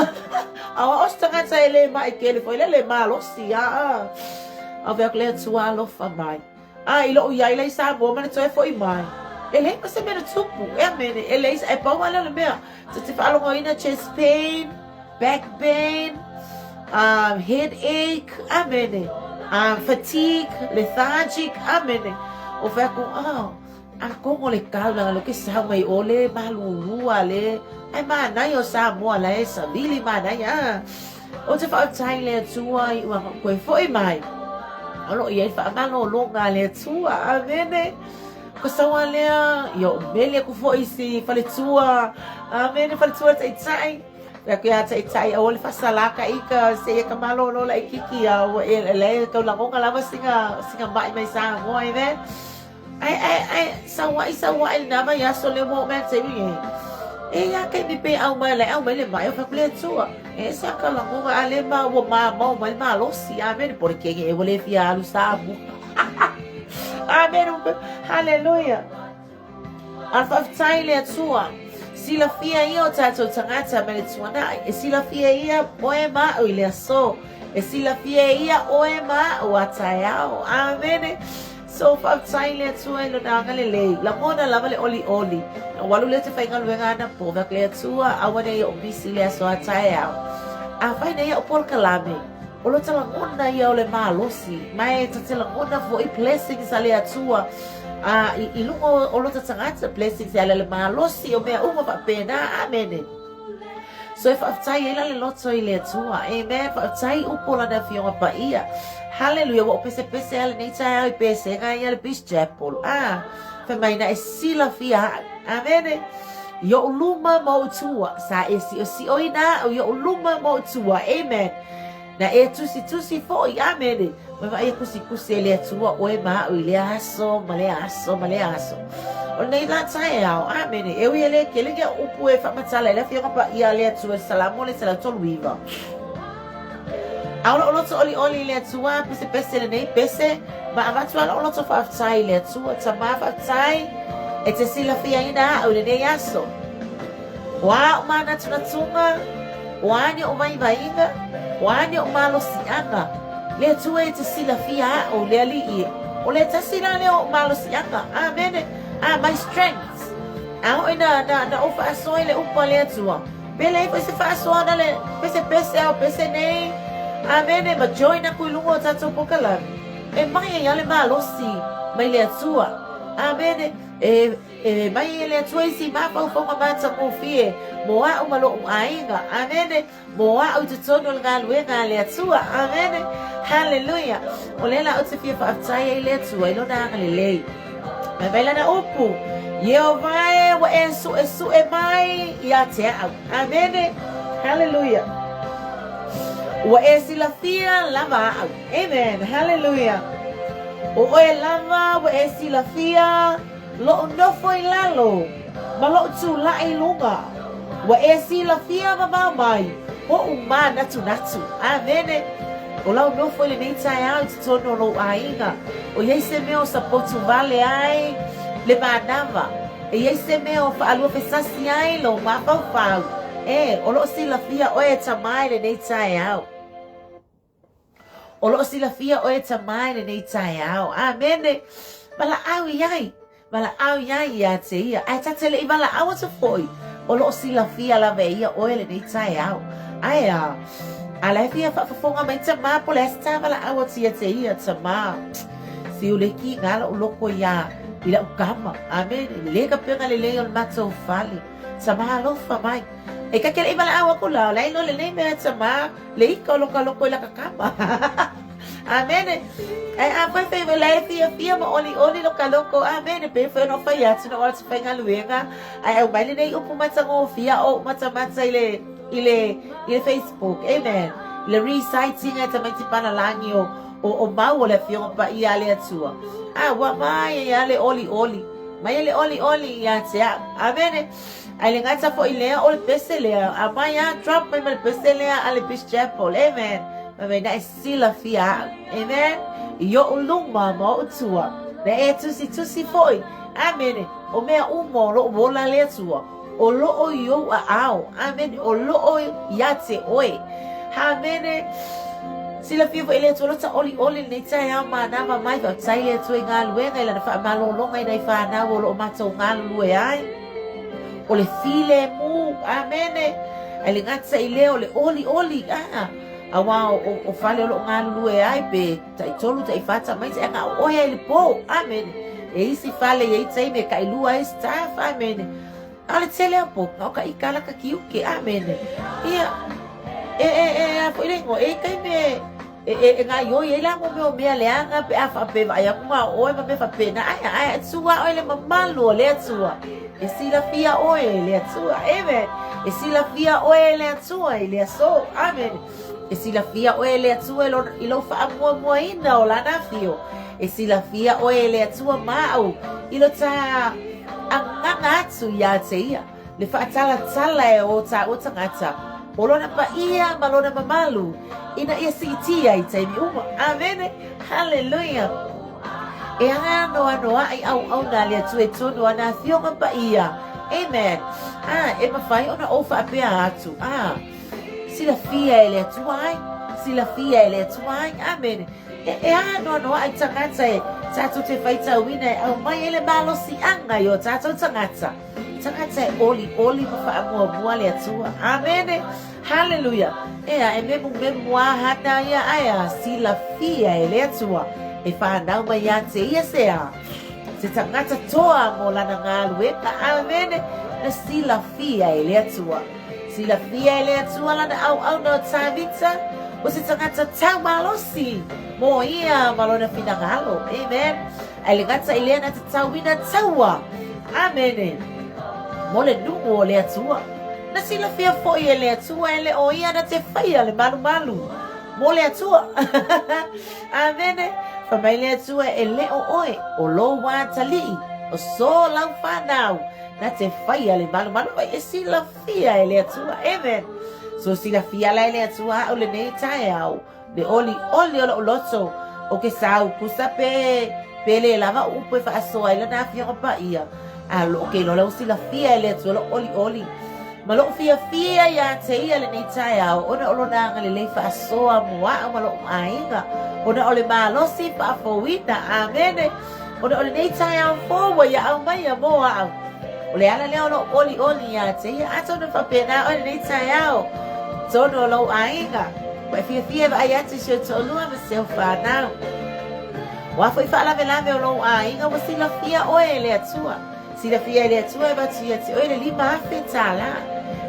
Speaker 2: A o au se tagata e le maʻi tele foi lele, malosi lava. A fai atu le Atua alofa mai. A i loʻu iai la i Samoa ma le toe foʻi mai, e leai ma se mea na tupu. E amene, e leai, e pau lava lea o le mea, ta te faalogoina chest pain, back pain, headache, amene, fatigue, lethargic, amene. O fai atu, oh, Atonu o le kaulana lea ke sau mai o le malūlū a le ae manaia o Samoa la e savili manaia a. Ou te faafetai i le Atua i ua koe foʻi mai. O lo o i ai le faamalologa a le Atua. Amene. Ka sau a lea, ia ou mele aku foi i si faletua. Amene, faletua taitai. Fai atu ia taitai, aua le faasala ka ika, se ia ka malolo laitiiti a ua e le tau lagona lava sina, sina maʻi mai Samoa, amen. Ae, ae, ae, sauaʻi, sauaʻi lena vaiaso lea ua oo mai ia te iwi nei. E ia taimi pe au mai la e au mai le maʻi o fai atu le Atua. E ese a ka lagona a le ma ua mamao mai le malosi. Amene. Po o le kege ea ua le fia alu Samoa. Amene. Haleluia. A faafetai i le Atua. Silafia ia o tatou tagata mai le tuanai. E silafia ia oe ma au i le aso. E silafia ia oe ma au a taeao. Amene. So, faafetai i le Atua i Lona agalelei. Lagona lava le olioli. Na ou alu lea ou te faigaluega anapo, fai atu le Atua, aua nei ou misi i le aso a taeao. Afai nei au polokalame, o lota lagona ia o le malosi, ma e ta te lagona foi blessings a le Atua a, i, i luga o, o lota tagata, blessings e ala i le malosi, o mea uma faapena. Amene. So e faafetai ai la le loto i le Atua. Amen. Faafetai upu o Lana Afioga Paia. Haleluia. Ua ou pesepese lava lenei taeao i pesega ia le Peace Chapel. Ah, fai mai na e silafia au. Amene. I oʻu luma ma oʻu tua. Sa e siʻosiʻoina aʻu i oʻu luma ma oʻu tua. Amen. Na e tusitusi foi. Amene. Mai vaai e kusikusi e le Atua ʻoe ma aʻu i lea aso ma lea aso ma lea aso. O lenei la taeao, amene, e ui e le kele ni au upu e faamatala i le Afioga Paia a le Atua i le Salamo le 139. A o loʻu loto ʻoliʻoli i le Atua, pesepese lenei pese, ma avatu a loʻu loto faafetai i le Atua, Tamā faafetai e te silafiaina aʻu i lenei aso. O a aʻu mānatunatuga, o a ni oʻu vaivaiga, o a ni oʻu malosiʻaga, le Atua e te silafia aʻu, le Aliʻi e. O le tasi la lea o oʻu malosiʻaga. Amene. Ah, my strength. A hoʻi na, na, na ou faasoa i le upu a le Atua. Pele ai foi se faasoa na le pesepese ao pese nei. Amene, ma join aku i luga o tatou pokalame. E mai ai a le malosi mai le Atua. Amene. E, E mai e le Atua isi mafaufauga matagofie mo aʻu ma loʻu aiga. Amene. Mo aʻu i totonu o le galuega a le Atua. Amene. Haleluia. O lea la ou te fia faafetai ai i le Atua i lona agalelei. Fai mai lana upu, Ieova e, ua e suʻesuʻe mai ia te aʻu. Amene. Haleluia. Ua e silafia lava aʻu. Amen. Haleluia. ʻO ʻoe lava ua e silafia Loʻu nofo i lalo, ma loʻu tulaʻi i luga, ua e silafia wawao mai oʻu mānatunatu. ʻAmene! ʻO lau nofo i lenei taeao i totonu o lou ʻāina, ʻoiai se mea o sapotu wale ai le manawa, e iai se mea o faʻaluafesasi ai lou mafaufau, e, o loʻo silafia ʻoe e Tamā i lenei taeao. O loʻo silafia ʻoe e Tamā i lenei taeao. ʻAmene! Valaʻau i ai, valaʻau i ai iā te ia. Ae ta te leʻi valaʻau atu foi, o loʻo silafia lava e ia ʻoe lenei taeao. Ae a, a la e fia faafofoga mai Tamā po le a se tā valaʻau atu ia te ia, Tamā. Siu le ki ngā loʻu loko iā i laʻu kama. ʻAmene! Le ka pega lelei o le matou fale. Tamā alofa mai. E ka ke leʻi valaʻau aku la, o la ilo lenei mea Tamā. Le ika o loka loko i laka kama. Amene. Ae a fai fai wela e fia fia ma oli oli loka loko. Amene. Pe fai no fai atu no atu fai ngaluenga. Ae au mai lenei upu mata ngo fia o mata mata i le i le i le Facebook. Amen. I le reciting e tamaiti panalangi o o o mau o le afioga paia a le Atua. A ua mai ai a le oli oli. Mai e le oli oli ia te au. Amene. Ae le gata foi lea o le pese lea, a mai a drop mai ma le pese lea a le Bish Chapel. Amen. Fai mai na e silafia aʻu. Amen. I oʻu luma ma oʻu tua. Na e tusitusi foi. Amene. O mea uma o loʻu ola le Atua. O loʻo i ou ʻaʻao. Amene. O loʻo ia te ʻoe. Amene. Silafia foi le Atua lota ʻoliʻoli lenei taeao manawa mai faafetai le Atua i galuega i lana faamalologa i nai fanau o loo matou galulue ai. O le filemu, amene. Ae le gata i lea o le ʻoliʻoli, a auā o, o fale o loo galulue ai pe taitolu taifā tamaiti ae gaoʻoe ai le pō, amene. E isi fale i ai taimi e tailua ai staff, amene. A o le tele o pō, na o ka ika ala ka kiuke, amene. Ia, e, e, e, a foi le igoa, e i taimi e, e, e, e gaioi ai la mo mea o mea leaga pe a faapea vaai aku ma oe ma mea faapena, ae, ae, tua oe le mamalu o le Atua. E silafia oe e le Atua, amen. E silafia oe e le Atua i le aso, amen. E silafia oe e le Atua i lou faamuamuaina o lana afio. E silafia oe e le Atua ma au i lo ta agaga atu iā te ia, le faatalatala e o tāua tagata o lona paia ma lona mamalu ina ia siitia i taimi uma. Amene! Haleluia! E anoanoaʻi ʻauʻauna a le Atua e tonu ana afioga paia. Amen. A, e mafai ona ou faapea atu. A, silafia e le Atua ai. Silafia e le Atua ai. Amene. E, e anoanoaʻi tagata e tātou te faitauina e aumai ai le malosiʻaga i o tātou tagata. Tagata e ʻoliʻoli ma faamuamua le Atua. Amene. Haleluia. Ea, e memumemu a hana ia ae a silafia e le Atua. E whanau mai ia te ia se a. Se tagata toa mo lana galuega. Amene. Na silafia e le Atua. Silafia e le Atua lana auauna o Tavita, o se tagata tau malosi mo ia ma lona finagalo. Amen. Ae le gata i lea na te tauina taua. Amene. Mo le nuu o le Atua. Na silafia foi e le Atua e le o ia na te faia le malumalu mo le Atua. Amene. Fai mai le Atua e le o oe, o lou atalii, o so lau whanau, na te faia le malumalu mai e silafia e le Atua. Amen. So silafia la e le Atua a'u lenei taeao, le olioli o lo'u loto, o ke sau kusa pe, pe le lava upu e faasoa ai lana Afioga Paia, a o ke iloa la ua silafia e le Atua lo'u olioli, ma lo'u fiafia iā te ia lenei taeao, ona o lona agalelei faasoa mo a'u ma lo'u aiga, ona o le malosi faafouina. Amene. Ona o lenei taeao fou ua ia aumaia mo a'u. O le ala lea o lo'u olioli iā te ia. Atonu e faapena oe lenei taeao, tonu o lou aiga, ua e fiafia e vaai atu i si ou toalua ma si au whanau. O a foi faalavelave o lou aiga, ua silafia oe e le Atua. Silafia e le Atua e avatu ia te oe le 5000 tālā.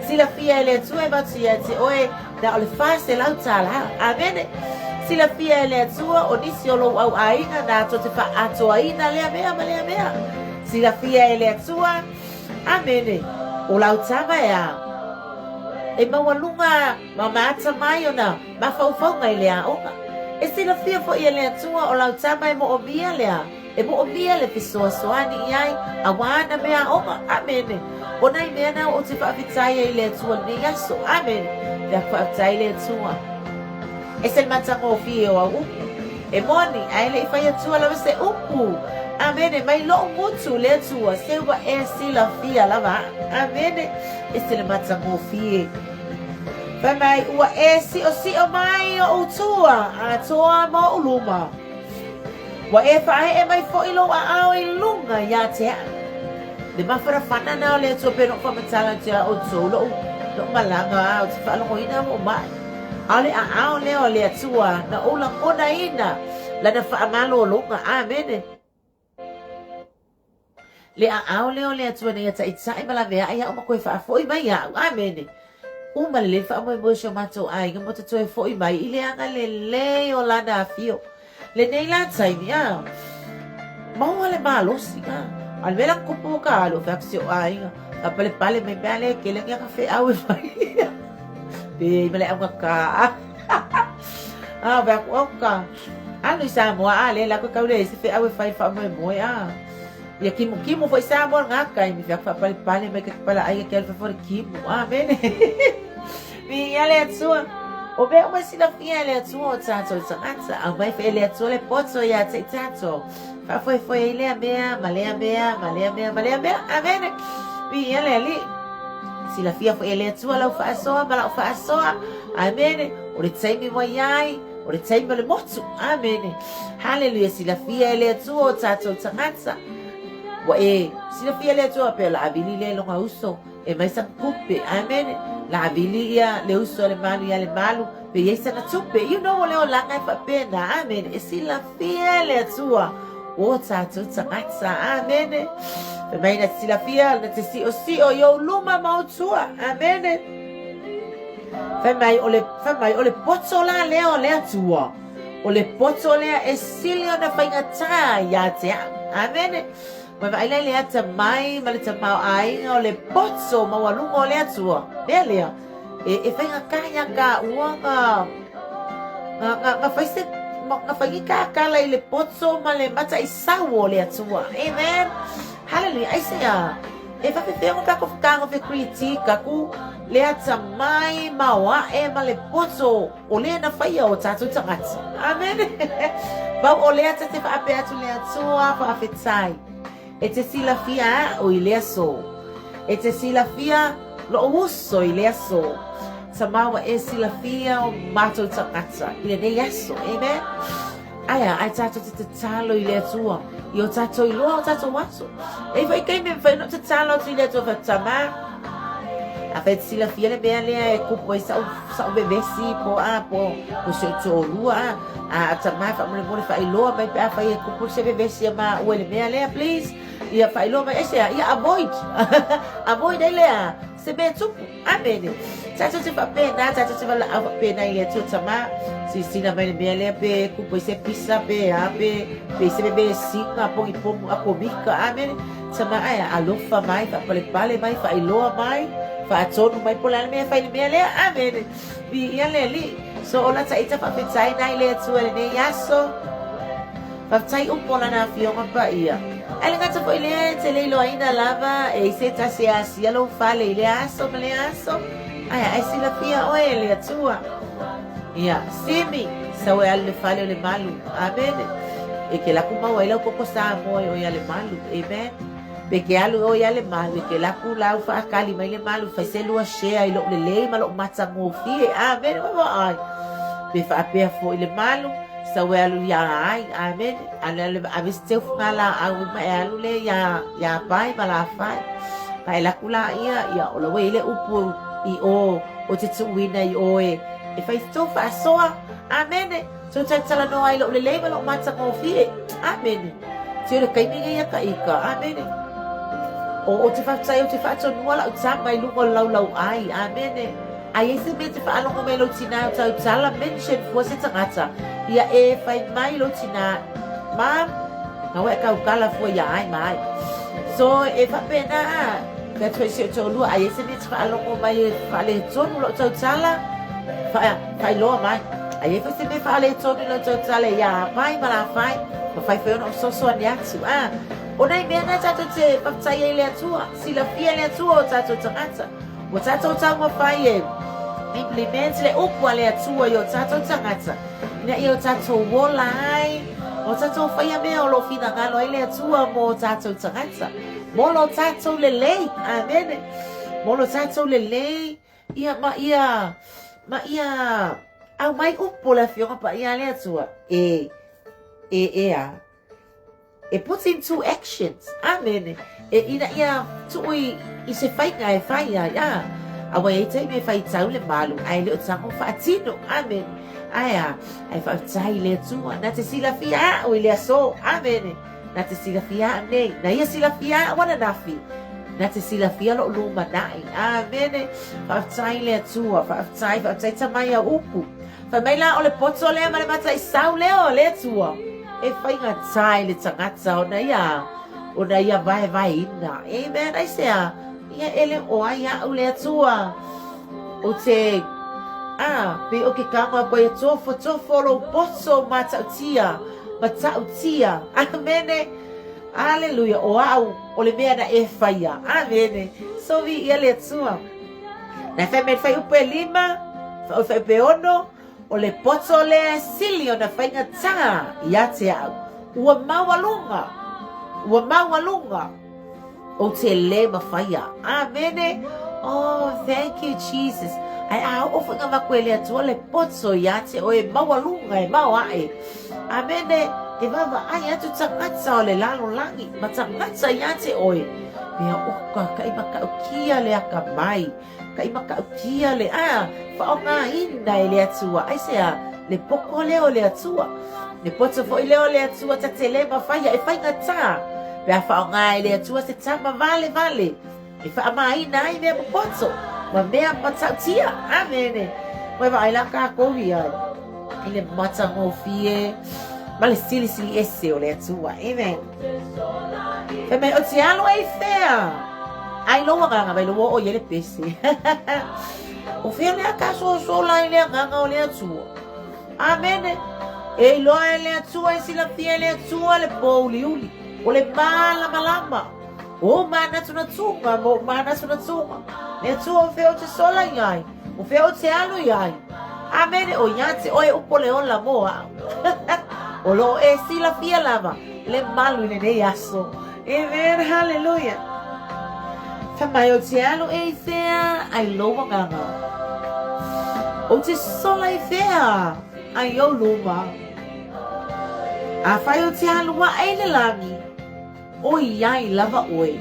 Speaker 2: Silafia e le Atua e avatu ia te oe na o le 400 tālā. Amene. Silafia e le Atua o nisi o lou au aiga na to te faaatoaina lea mea ma lea mea. Silafia e le Atua. Amene. O lau tama e a. E maualuga ma maatamai ona mafaufauga i le aoga. E silafia foi e le Atua o lau tama e moomia lea. E moomia le fesoasoani i ai auā ana mea aoga. Amene. O nai mea na ou te faafetai ai i le Atua i lenei aso. Amene. Fai atu faafetai i le Atua. Ese le matagofie o au upu. E moni, ae le i fai atua lava se upu. Amene. Mai lo'u gutu le Atua, se ua e silafia lava a'u. Amene. Ese le matagofie. Fai mai, ua e si'osi'o mai o'u tua atoa ma o'u luma. Ua e faaee mai foi lou aao i luga iā te a'u. Le mafanafana na o le Atua pei ona ou faamatala atu iā outou lo'u lo'u malaga a ou te faalogoina ua ou maʻe. A o le aao lea o le Atua na ou lagonaina lana faamalologa. Amene. Le aao lea o le Atua ina ia taitai ma laveai a'u ma toe faafoi mai iaʻu. Amene. Uma lelei le faamoemoe o si o matou aiga mo te toe fo'i mai i le agalelei o Lana afio. Lenei la taimi, a, maua le malosi, a, a le mea la kupu o ka alu, fai atu si o'u aiga, faapalepale mai mea lea e tele ni ana feau e fai. Pe i ma le augata. A, fai atu, oka, alu i Samoa, a, lea la koe tau leai se feau e fai i le faamoemoe, a. Ia kimukimu foi Samoa lena taimi, fai atu faapalepale mai ka te palaai ke alu fafo le kimu. Amene. Viia le Atua. O mea uma e silafia e le Atua o tātou tagata. Aumai foi e le Atua le poto iā te i tātou. Faafoefoe ai lea mea, ma lea mea, ma lea mea, ma lea mea. Amene. Viia le Alii. Silafia foi e le Atua lau faasoa ma lau faasoa. Amene. O le taimi ua iai, o le taimi o le motu. Amene. Haleluia, silafia e le Atua o tātou tagata. Ua e silafia e le Atua pe o le a vili lea i lona uso e mai sana tupe. Amene. La a vili ia le uso a Lemalu iā Lemalu pe i ai sana tupe. You know o le olaga e faapena. Amene. E silafia e le Atua o tātou tagata. Amene. Fai mai na te silafia, na te si'osi'o i ou luma ma ou tua. Amene. Fai mai o le, fai mai o le poto la lea o le Atua. O le poto lea e sili ona faigata iā te a'u. Amene. Ua vaai la i le atamai ma le tamaoaiga o le poto maualuga o le Atua. Mea lea, e, e faigata iā kāua ga, ga, ga, ga fai se, ga fai ni kākala i le poto ma le mataisau o le Atua. Amen. Hallelujah. Aisea, e faapefea ona tatou fetagofe critique atu le atamai maoae ma le poto O lea na faia o tatou tagata. Amene. Pau o lea ta te faapea atu le Atua faafetai. E te silafia a'u i le aso. E te silafia lo'u uso i le aso. Tama ua e silafia o matou tagata i lenei aso. Amen. Ae a, ae tatou te tatalo i le Atua i o tatou iloa o tatou aso. E i ai foi taimi e mafai ona ou tatalo atu i le Atua, fai atu, Tama, afai e te silafia le mea lea e kupu ai sa'u, sa'u vevesi po a, po, po si ou toalua a, a, Tama, faamolemole faailoa mai pe afai e kupu se vevesi ia maua i le mea lea, please. Ia faailoa mai, aisea, ia avoid. Avoid ai lea. se mea e tupu. Amene. Tatou te faapena, tatou te valaau faapena i le Atua Tama, silasila mai le mea lea pe kupu ai se pisa pe a pe pe se vesiga pogipogu akomika. Amene. Tama ae alofa mai, faapalepale mai, faailoa mai, faatonu mai po o le a le mea e fai i le mea lea. Amene. Viia le Alii. So ola taita faafetai na i le Atua i lenei aso. Faafetai upu o Lana Afioga Paia. Ae le gata foi lea e te le iloaina lava e i se tasi e asia lou fale i lea aso ma lea aso, ae a e silafia oe e le Atua. Ia, Simi, sau e alu i le fale o Lemalu. Amene. E ke laku maua ai lau koko Samoa i oe ia Lemalu. Amen. Pe ke alu oe ia Lemalu, e ke laku lau faakali mai Lemalu, fai se lua share i lou lelei ma lou matagofie. Amene. Ua vaai. Pe faapea foi Lemalu, Sau e alu iā ai, amen. Ale ale ave se teu fugalaau ma e alu le iā, iā Pae ma Lafai. Ma e laku la ia, ia o la ua i ai le upu i o, o te tuuina i o e, e fai tou faasoa. Amene. Tou talatalanoa ai lou lelei ma lou matagofie. Amene. Tio le taimi nei ia ka ika. Amene. O, o te faafetai ou te faatonua lau tama i luga o le laulau ai. Amene. A i ai se mea e te faalogo mai lou tinā o tautala, mention fua se tagata, ia e fai mai lou tinā, Mom, na ua e tautala fua ia ai ma ai. So, e faapena a, fai atu ai si ou toalua, a i ai se mea e te faalogo mai e faaletonu lou tautala, fa, faailoa mai. A i ai foi se mea e faaletonu i lou tautala ia mai ma la fai, mafai foi ona ou fesoasoani atu. A, o nai mea na tatou te faafetai ai i le Atua, silafia e le Atua o tatou tagata. Ua tatou taumafai e implement le upu a le Atua i o tatou tagata, ina ia o tatou ola ai, o tatou faia mea o lo o finagalo ai le Atua mo o tatou tagata, mo lo tatou lelei, amene, mo lo tatou lelei, ia ma ia, ma ia aumai upu o le Afioga Paia a le Atua, e, e, e a. E put into actions. Amene. E ina ia tuu i, i se faiga e fai ai. A, a ua i ai taimi e faitau le malu, ae le o tago faatino. Amene. Ae a, ae faafetai i le Atua, na te silafia a'u i le aso. Amene. Na te silafia a'u nei. Na ia silafia a'u ananafi. Na te silafia lo'u lumanai. Amene. Faafetai i le Atua. Faafetai, faafetai tama ia upu. Fai mai la o le poto lea ma le mataisau lea o le Atua e faigata i le tagata ona ia ona ia vaevaeina. Amen. Aisea? Ia e le o ai a'u le Atua. O te a pei o ke tago a koe tofotofo lou poto matautia, matautia. Amene. Aleluia. O a'u o le mea na e faia. Amene. So viia le Atua. Na fai mai le fuaiupu e lima, o le fuaiupu e ono, o le poto lea e sili ona faigata ia te au. Ua maualuga, ua maualuga, ou te lē mafaia. Amene. Oh, thank you, Jesus. Ae a oo foi avatu e le Atua le poto ia te oe e maualuga, e maoae. Amene. E vaavaai atu tagata o le lalolagi ma tagata ia te oe. Mea oka, ka i matautia le akamai, ka i matautia le, a, faaaogaina e le Atua. Aisea? Le poto lea o le Atua. Le poto foi lea o le Atua ta te le mafaia e faigata. Pe a faaaoga e le Atua se tama valevale e faamāina ai mea popoto ma mea matautia. Amene. Ua e vaai la kākou i ai i le matagofie ma le silisili ese o le Atua. Amen. Fai mai, o te alu ai fea? Ai lou agaga mai lou oo i ai le pese. O fea lea ka sosola i le agaga o le Atua. Amene. E iloa e le Atua, e silafia e le Atua le pōuliuli, o le mālamalama. O manatunatuga ma ou manatunatuga. Le Atua o fea ou te sola i ai, o fea ou te alu i ai. Amene, o ia te oe upu o le ola mo a'u. O lo o e silafia lava le malu i lenei aso. Amen, hallelujah. Fai mai ou te alu e i fea ai lou agaga. Ou te sola i fea ai ou luma. Afai ou te alu aʻe i le lagi, ʻOiai lava ʻoe.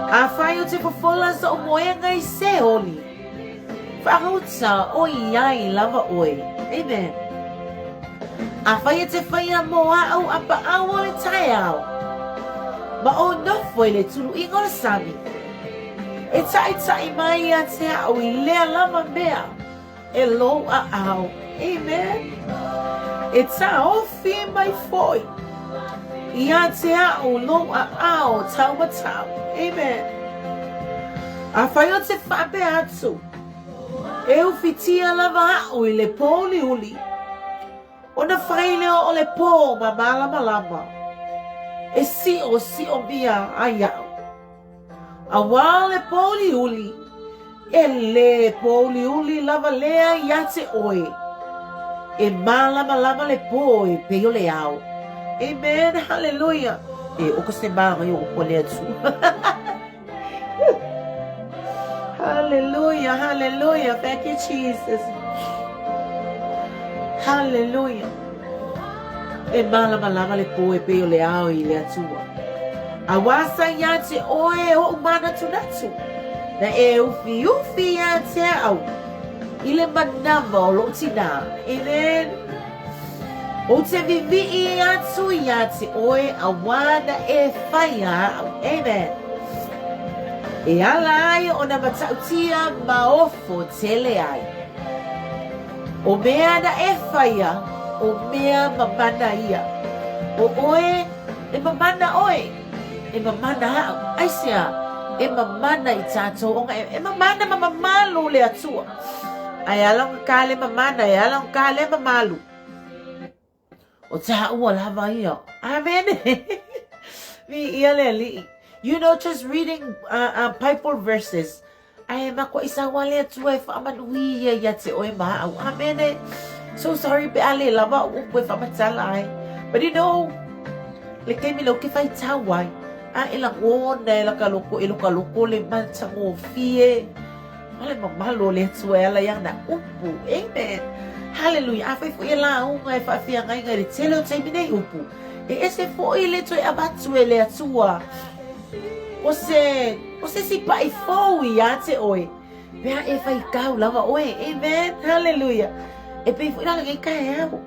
Speaker 2: Afai ou te fofola soʻu moega i Seoli, Whakauta, ʻoiai lava ʻoe. Amen. Afai e te whaia mō aʻu a paʻau o le taeao, ma ou nofo i le tuluiga o le sami. E taʻitaʻi mai ia te au i lea lava mea e lou aao. Amen. E taofi mai foi ia te au lou aao taumatau. Amen. Afai o te faapea atu, e ufitia lava a'u i le pōuliuli, Ona fai lea o le pō ma mālamalama, e siʻosiʻomia ai aʻu. Auā le pōuliuli, e lē pōuliuli lava lea iā te ʻoe. E mālamalama le pō e pei o le ao. Amen, hallelujah. E, o ka se māngai o ko le Atua. Hallelujah, hallelujah. Thank you, Jesus. Hallelujah. E mālamalama le pō e pei o le ao i le Atua. Auā sa iā te ʻoe e hoʻu mānatunatu, na e ufiufi iā te au i le manawa o loʻu tinā. Amen. Ou te viviʻi atu iā te ʻoe auā na e whaia aʻu. Amen. E ala ai o na matautia ma ofo tele ai. O mea na e whaia, o mea mamana ia. O ʻoe, e mamana ʻoe, e mamana aʻu. Aisea, e mamana i tātou ona e, e mamana ma mamalu le Atua. Ae ala ona ka le mamana, e ala ona ka le mamalu. O tāua lava ia. Amen. Viia le Alii. You know, just reading uh, uh, Bible verses, ae makuaʻi saua le Atua e faamanuia ia te oe ma au. Amen. So sorry pe a le lava o upu e faamatala ai. But you know, le taimi lea ou te faitau ai, a e lagona e laka loko e loka loko le matagofie. Ma le mamalu o le Atua e ala i ana upu. Amen. Hallelujah. Afai foi e lauga e faafeagaiga i le tele o taimi nei upu, e ese foi le toe avatu e le Atua o se, o se isi paʻi fou iā te ʻoe, pe a e faitau lava ʻoe. Amen. Hallelujah. E pei foi la lenei taeao.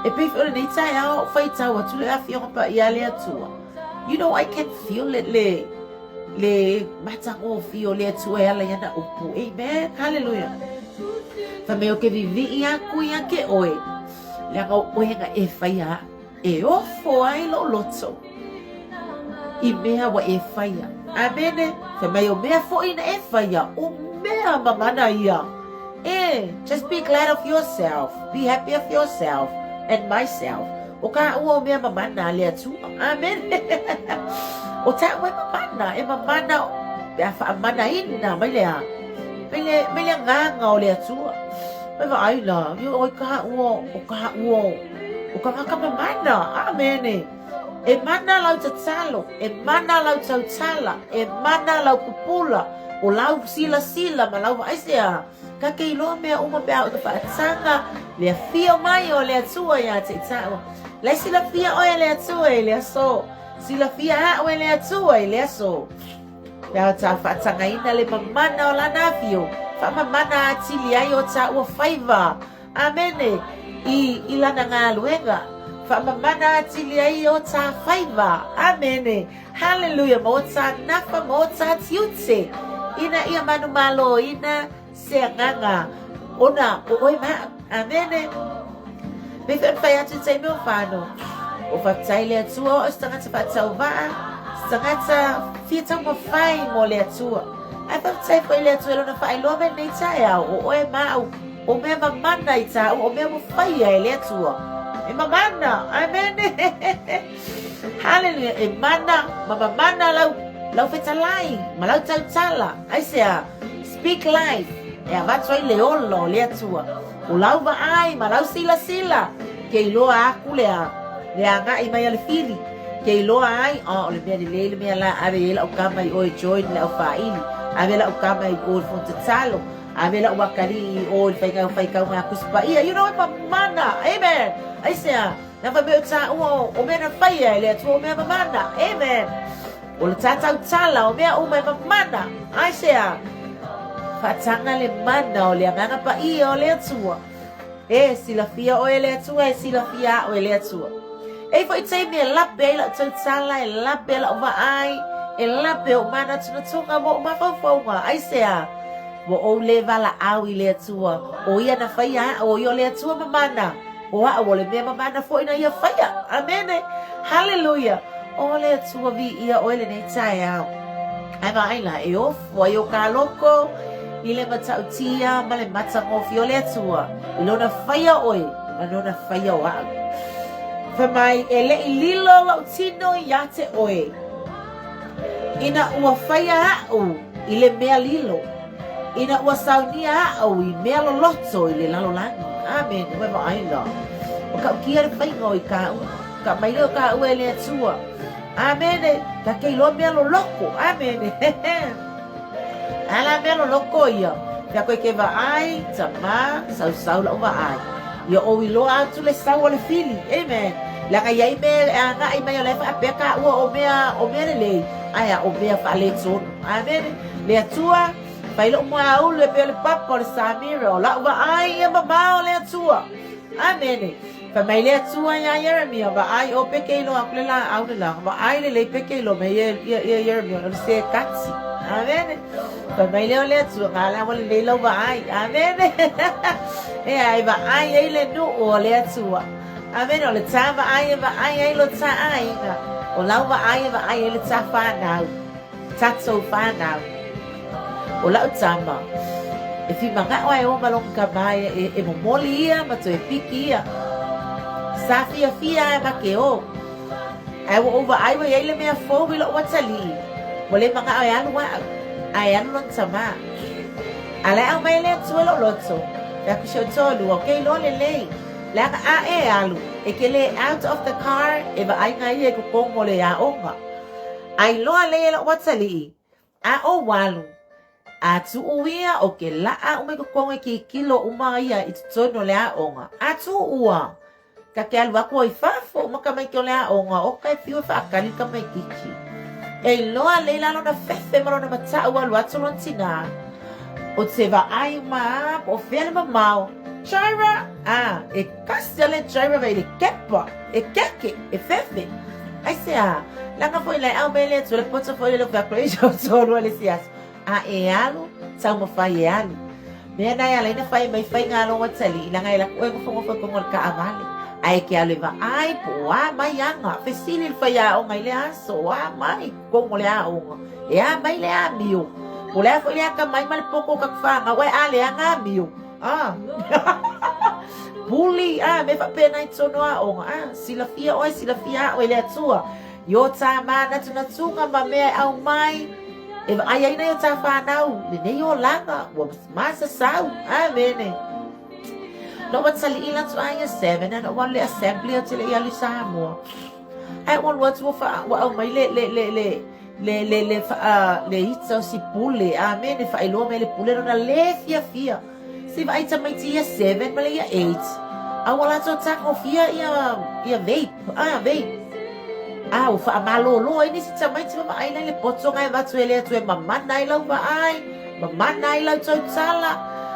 Speaker 2: E pei foi o lenei taeao faitau atu le Afioga Paia a le Atua. You know, I can feel it le, le matagofie o le Atua e ala i ana upu. Amen. Hallelujah. Fai mai o ke viviʻi aku ia ke ʻoe, leaga o ʻoe na e whaia e ofo ai lou loto i mea ua e whaia. Amene. Fai mai o mea foʻi na e whaia, o mea mamana ia. E, just be glad of yourself, be happy of yourself and myself. ʻO ka ua o mea mamana a le Atua. Amene. ʻO tāua e mamana, e mamana pe a faamanaina mai le a, mai le, mai le agaga o le Atua. Mai vaai la, io oi ka ua, o ka ua, o kanaka mamana. Amene. E mana lau tatalo, e mana lau tautala, e mana lau pupula, o lau silasila ma lau vaai se a. Ka ke iloa mea uma pe a o ka faataga le afio mai o le Atua iā te tāua. Lai silafia ʻoe e le Atua i le aso. Silafia aʻu e le Atua i le aso. Pe a o tā faatagaina le mamana o lana afio, faamamana atili ai o tāua faiva. Amene. I, i lana galuega. Faamamana atili ai o tā faiva. Amene. Haleluia ma o tā nafa ma o tā tiute ina ia manumaloina se agaga ona o oe ma au. Amene. Me whai atu i taimi o whano. O whaktai le Atua o se tangata whaatauvaa, se tangata fia taumafai mo le Atua. Ae whaktai foʻi le Atua i lona faailoa mai lenei taeao, o oe ma au, o mea mamana i tāu, o mea ua whaia e le Atua. E mamana, amene. Haleluia, e mana, ma mamana lau, lau fetalai, ma lau tautala. Aisea, speak life, e avatu ai le ola o le Atua. O lau vaai ma lau silasila, ke iloa aku le a, le agaʻi mai a le fili, ke iloa ai, oh, o le mea lelei le mea la, ave i ai la'u kama i o e join le aufāʻili, ave la'u kama i o i le fono tatalo, ave la'u akalii i o i le faiga faikauga a Tusi Paia. You know, e mamana. Amen. Aisea? Na fai mai o tāua o mea na faia e le Atua o mea mamana. Amen. O le tātau tala o mea uma e mamana. Aisea? Faataga le mana o le agaga paia o le Atua. E silafia ʻoe e le Atua, e silafia aʻu e le Atua. E i foi taimi e lape ai la'u tautala, e lape la'u vaai, E lape ou manatunatuga ma ou mafaufauga. Aisea? Ua ou lē valaau i le Atua, o Ia na faia aʻu, o Ia o le Atua mamana, o aʻu o le mea mamana foi na Ia faia. Amene! Haleluia! O le Atua, viia Oe lenei taeao. Ae vaai la, e ofo ai o ka loko i le matautia ma le matagofie o le Atua, i Lona faia o oe ma Lona faia o aʻu. Fai mai, e le i lilo lou tino iā te oe, Ina ua faia aʻu i le mea lilo, ina ua saunia aʻu i mea loloto i le lalolagi. Amene. Ua vaai la. O kaʻu kia le faiga o i kāua. Ka mai lea o kāua e le Atua. Amene. Ka ke iloa mea loloko. Amene. Ala mea loloko ia. Pea koe ke vaai, tamā, sausau la'u vaai. Ia ou iloa atu le sau o le fili. Amen. Leaga i ai mea e agai mai o la e faapea kāua o mea, o mea lelei, ae a o mea faaletonu. Amene. Le Atua, fai lo'u moeaulu e pei o le papa o le Samira, o la'u vaai ia mamao le Atua. Amene. Fai mai le Atua iā Ieremia, Vaai ʻoe pe ke iloa aku le lāʻau le lā, vaai lelei pe ke iloa mai ia ia Ieremia o le sekati. Amene. Fai mai lea o le Atua, Ngā lea ua lelei lau vaai. Amene. Ea, e vaai ai le nuʻu o le Atua. Amene, o le tā vaai e vaai ai lo tā ʻaiga. O lau vaai e vaai ai le tā whānau. Tātou whānau. O la'u tama, e fimaga'o ae o ma lona kama e, e momoli ia ma toe piki ia. Sa fiafia ae ma ke o. Ae ua ou vaai ua iai le mea fou i lo'u atalii, ua le maga'o e alu a'u, ae e alu lona tama. A la e aumai e le Atua lo'u loto, fai atu si ou toalua, o ke iloa lelei, leaga a e alu, e ke le out of the car e vaai nga ia i kokogo o le aoga. A iloa lei e lo'u atalii, A o walu, a tuʻu ia o ke laʻa uma i kokogo e kikilo uma ia i totonu o le aoga. A tuʻua, ka ke alu aku o i fafo uma tamaiti o le aoga, o ka e fiu e faakali le tamaititi. E iloa lei la lona fefe ma lona mataʻu alu atu lona tinā. O te vaai uma a po o fea le mamao. Jaira! A, e kasi a le Jaira vai le kepa, e keke, e fefe. Aisea? Leaga foi la e aumai le Atua le poto foi le fai atu ai tolu le isi aso. A e alu, taumafai e alu. Mea na e ala ai na fai mai faiga a lou atalii, leaga e alu atu oe nofonofo i koga o le kaavale. Ae ke alu e vaai po o a mai aga, fesili le faiaoga i le aso, o a mai totonu o le aoga, e a mai le amio. Po o le a foi le akamai ma le poto o tatou fanau ae a leaga amio. Ah. Puli, ah, me faapena i totonu o aoga. Ah, silafia oe, silafia aʻu e le Atua. I o tā mānatunatuga ma mea e aumai, e vaai ai nai o tā whānau, lenei olaga, ua masasau. Amene. Lo'u atalii la atu aia 7, ana ua alu le assembly o te le i alu i Samoa. Ae ua alu atu ua, wha, ua aumai le, le, le, le, le, le, le, wha, le ita o si pule. Amene, whaailoa mai le pule lona le fiafia. Se vaai tamaiti ia 7 ma le ia 8. A ua latou tagofia ia, ia vape. Ah, vape. Ah, ua faamalōlō ai nisi tamaiti ma vaai lai le poto nga e avatu e le Atua e mamana ai lau vaai, mamana ai lau tautala.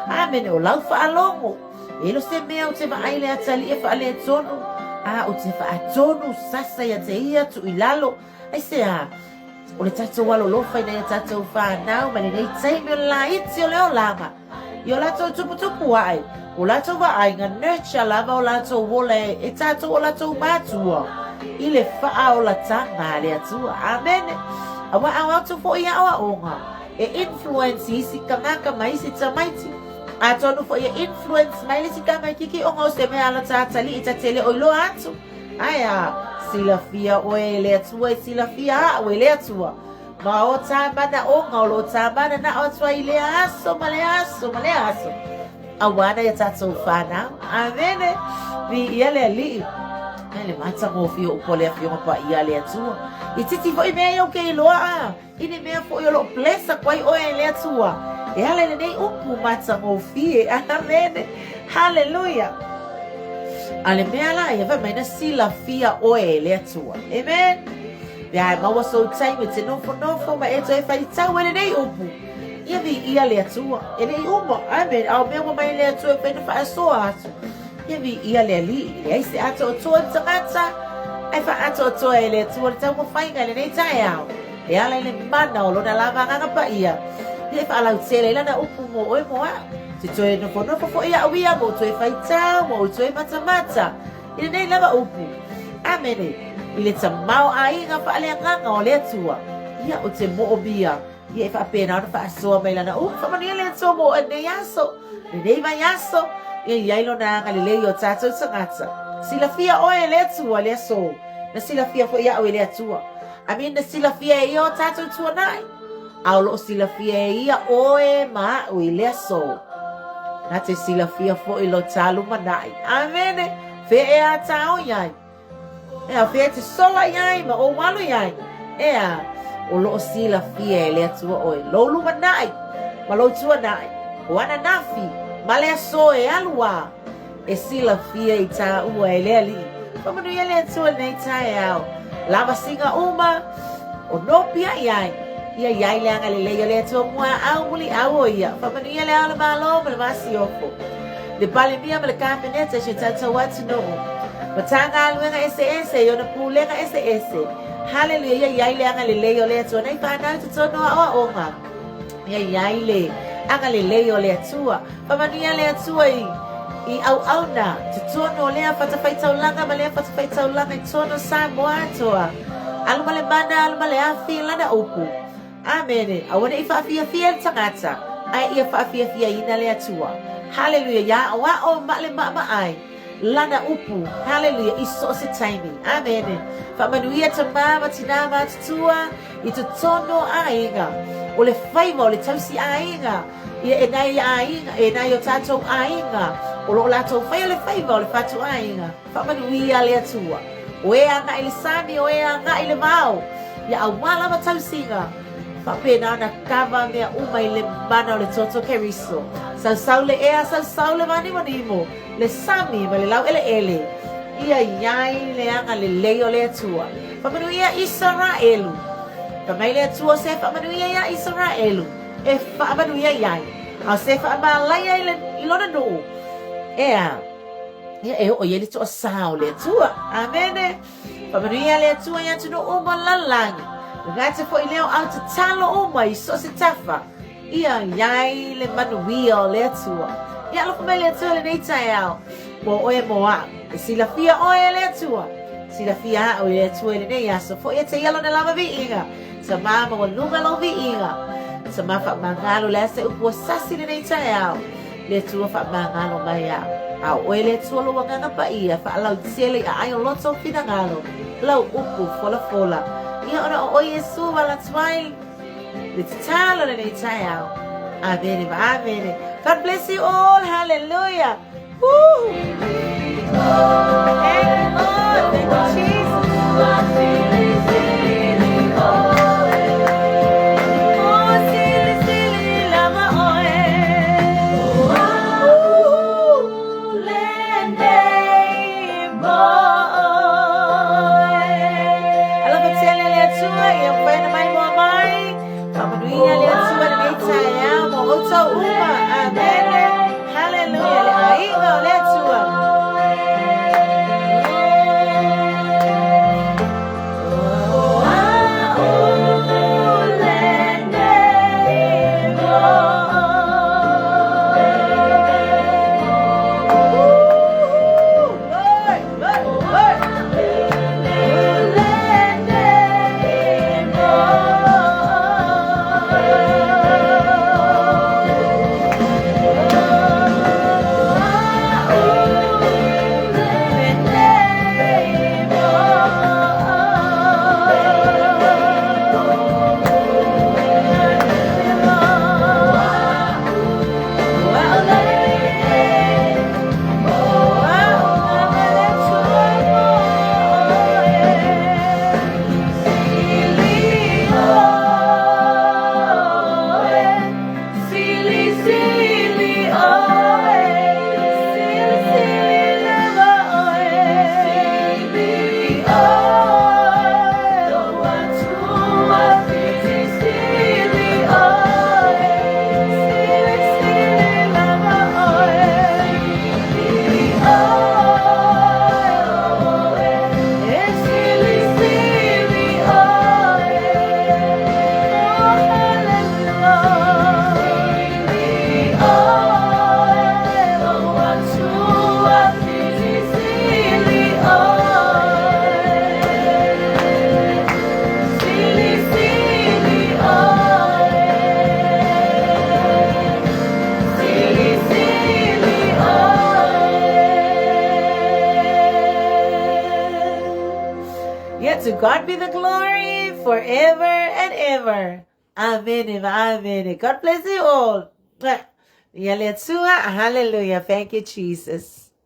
Speaker 2: Amene, o lau faalogo. E le o se mea ou te vaai le atalii e faaletonu, a ou te faatonu sasa ia te ia tuu i lalo. Aisea? O le tatou alolofa ina ia tatou whanau ma lenei taimi o le laiti o le olaga. I o latou tuputupu ae, o latou vaaiga nurture lava o latou ola e, e tatou o latou mātua i le faaolatanga a le Atua. Amene. Aua ao atu foi aoaoga e influence isi tagata ma isi tamaiti. Atonu foi e influence mai le isi tamaititi ona o se mea ala tatalii ta te le o iloa atu. Ae a, silafia oe e le Atua e silafia aʻu e le Atua. Ma o tā manaʻoga o lo tā mananaʻo atu ai i lea aso ma lea aso ma lea aso. Auā nai a tātou whānau. Amene. Viia le Alii. Ai le matagofie o upu a le Afioga Paia a le Atua. I titi foi mea ia ou ke iloa a. I ni mea foi o loo bless aku ai oe e le Atua. E ala i lenei upu matagofie. Amene. Hallelujah. A le mea la ia, fai mai na silafia oe e le Atua. Amen. Pe a e maua sou taimi e te nofonofo ma e toe faitau e lenei upu. Ia viia le Atua. E le i uma. Amen. A o mea ua mai le Atua e fai na faasoa atu. Ia viia le Alii. E leai se atoatoa i le tagata, ae faaatoatoa e le Atua le taumafaiga i lenei taeao. E ala i le mana o Lona lava Agaga Paia, ia e faalautele ai Lana upu mo oe mo a'u. Te toe nofonofo fo'i a'u ia ma ou toe faitau ma ou toe matamata i lenei lava upu. Amene. I le tamaoaiga faaleagaga o le Atua, ia ou te moomia ia e faapena ona faasoa mai Lana upu. Faamanuia le Atua mo oe lenei aso, lenei vaiaso, ia i ai Lona agalelei i o tatou tagata. Silafia oe e le Atua le aso, na silafia foi a'u e le Atua. Amene, na silafia e Ia o tatou tuanai, a o lo o silafia e Ia oe ma a'u i le aso. Na te silafia foi lo ta lumanai. Amene, fea e a ta oi ai? Ea, fea e te sola i ai ma ou alu i ai? Ea, o lo o silafia e le Atua oe, lou lumanai ma lou tuanai, o ananafi ma le aso e alu a. E silafia i tāua e le Alii. Faamanuia le Atua i lenei taeao. Lavasiga uma o nopia i ai. Ia i ai le agalelei o le Atua muaau muliau o ia. Faamanuia le Ao o le Malo ma le Masiofo. Le Palemia ma le Kapeneta i si o tatou atunuu. Matagaluega eseese i ona pulega eseese. Haleluia, ia i ai le agalelei o le Atua. Nei whanau i totonu o aoaoga. Ia i ai le agalelei o le Atua. Faamanuia le Atua i i auauna totonu o lea fatafaitaulaga ma lea fatafaitaulaga i totonu o Samoa atoa. Alu ma le mana, alu ma le afi, lana upu. Amene. Aua ne i faafiafia le tagata, ae ia faafiafiaina le Atua. Haleluia. Ia aʻoaʻo ma le maʻamaʻai Lana upu. Haleluia. I so o se taimi. Amene. Faamanuia tamā ma tinā matutua i totonu o aiga. O le faiva o le tausi aiga. Ia e nai aiga, e nai o tātou aiga. O lo o latou faia le faiva o le fatu aiga. Faamanuia le Atua. O e agai i le sami, o e agai i le vao. Ia auā lava tausiga. Faapena ona kava mea uma i le mana o le toto Keriso. Sausau le ea, sausau le mānimonimo, le sami ma le laueleele. Ia i ai le agalelei o le Atua. Faamanuia Isaraelu. Fai mai le Atua o se faamanuia iā Isaraelu, e faamanuia i ai. A o se faamalaia i, le, i lona nuu, ea, ia e oo i ai le toasā o le Atua. Amene. Faamanuia le Atua i atunuu uma o le lalolagi. Le gata foi lea o au tatalo uma i so o se tafa, ia i ai le manuia o le Atua. Ia alofa mai le Atua i lenei taeao, mo oe mo a'u. E silafia oe e le Atua, silafia a'u e le Atua i lenei aso. Foi e te ia lona lava viiga, Tamā maualuga lou viiga, Tamā faamagalo, le a se upu ua sasi i lenei taeao, Le Atua faamagalo mai a'u. A o oe le Atua lou Agaga Paia, faalautele i aai o loto finagalo, lau upu folafola. Ia ona o oe Iesu ua alu atu ai le tatalo i lenei taeao. Amene ma amene. God bless you all. Hallelujah. Woo. Thank you, Lord. Thank you, Jesus. Oh, sili, sili lava oe. Woo. Alofa tele le Atua ia mafai ona maimoa mai. Faamanuia le Atua lenei taeao mo outou uma. Amene. Haleluia. Le aiga o le Atua. Ia, to God be the glory forever and ever. Amene ma amene. God bless you all. Ia le Atua. Hallelujah. Thank you, Jesus.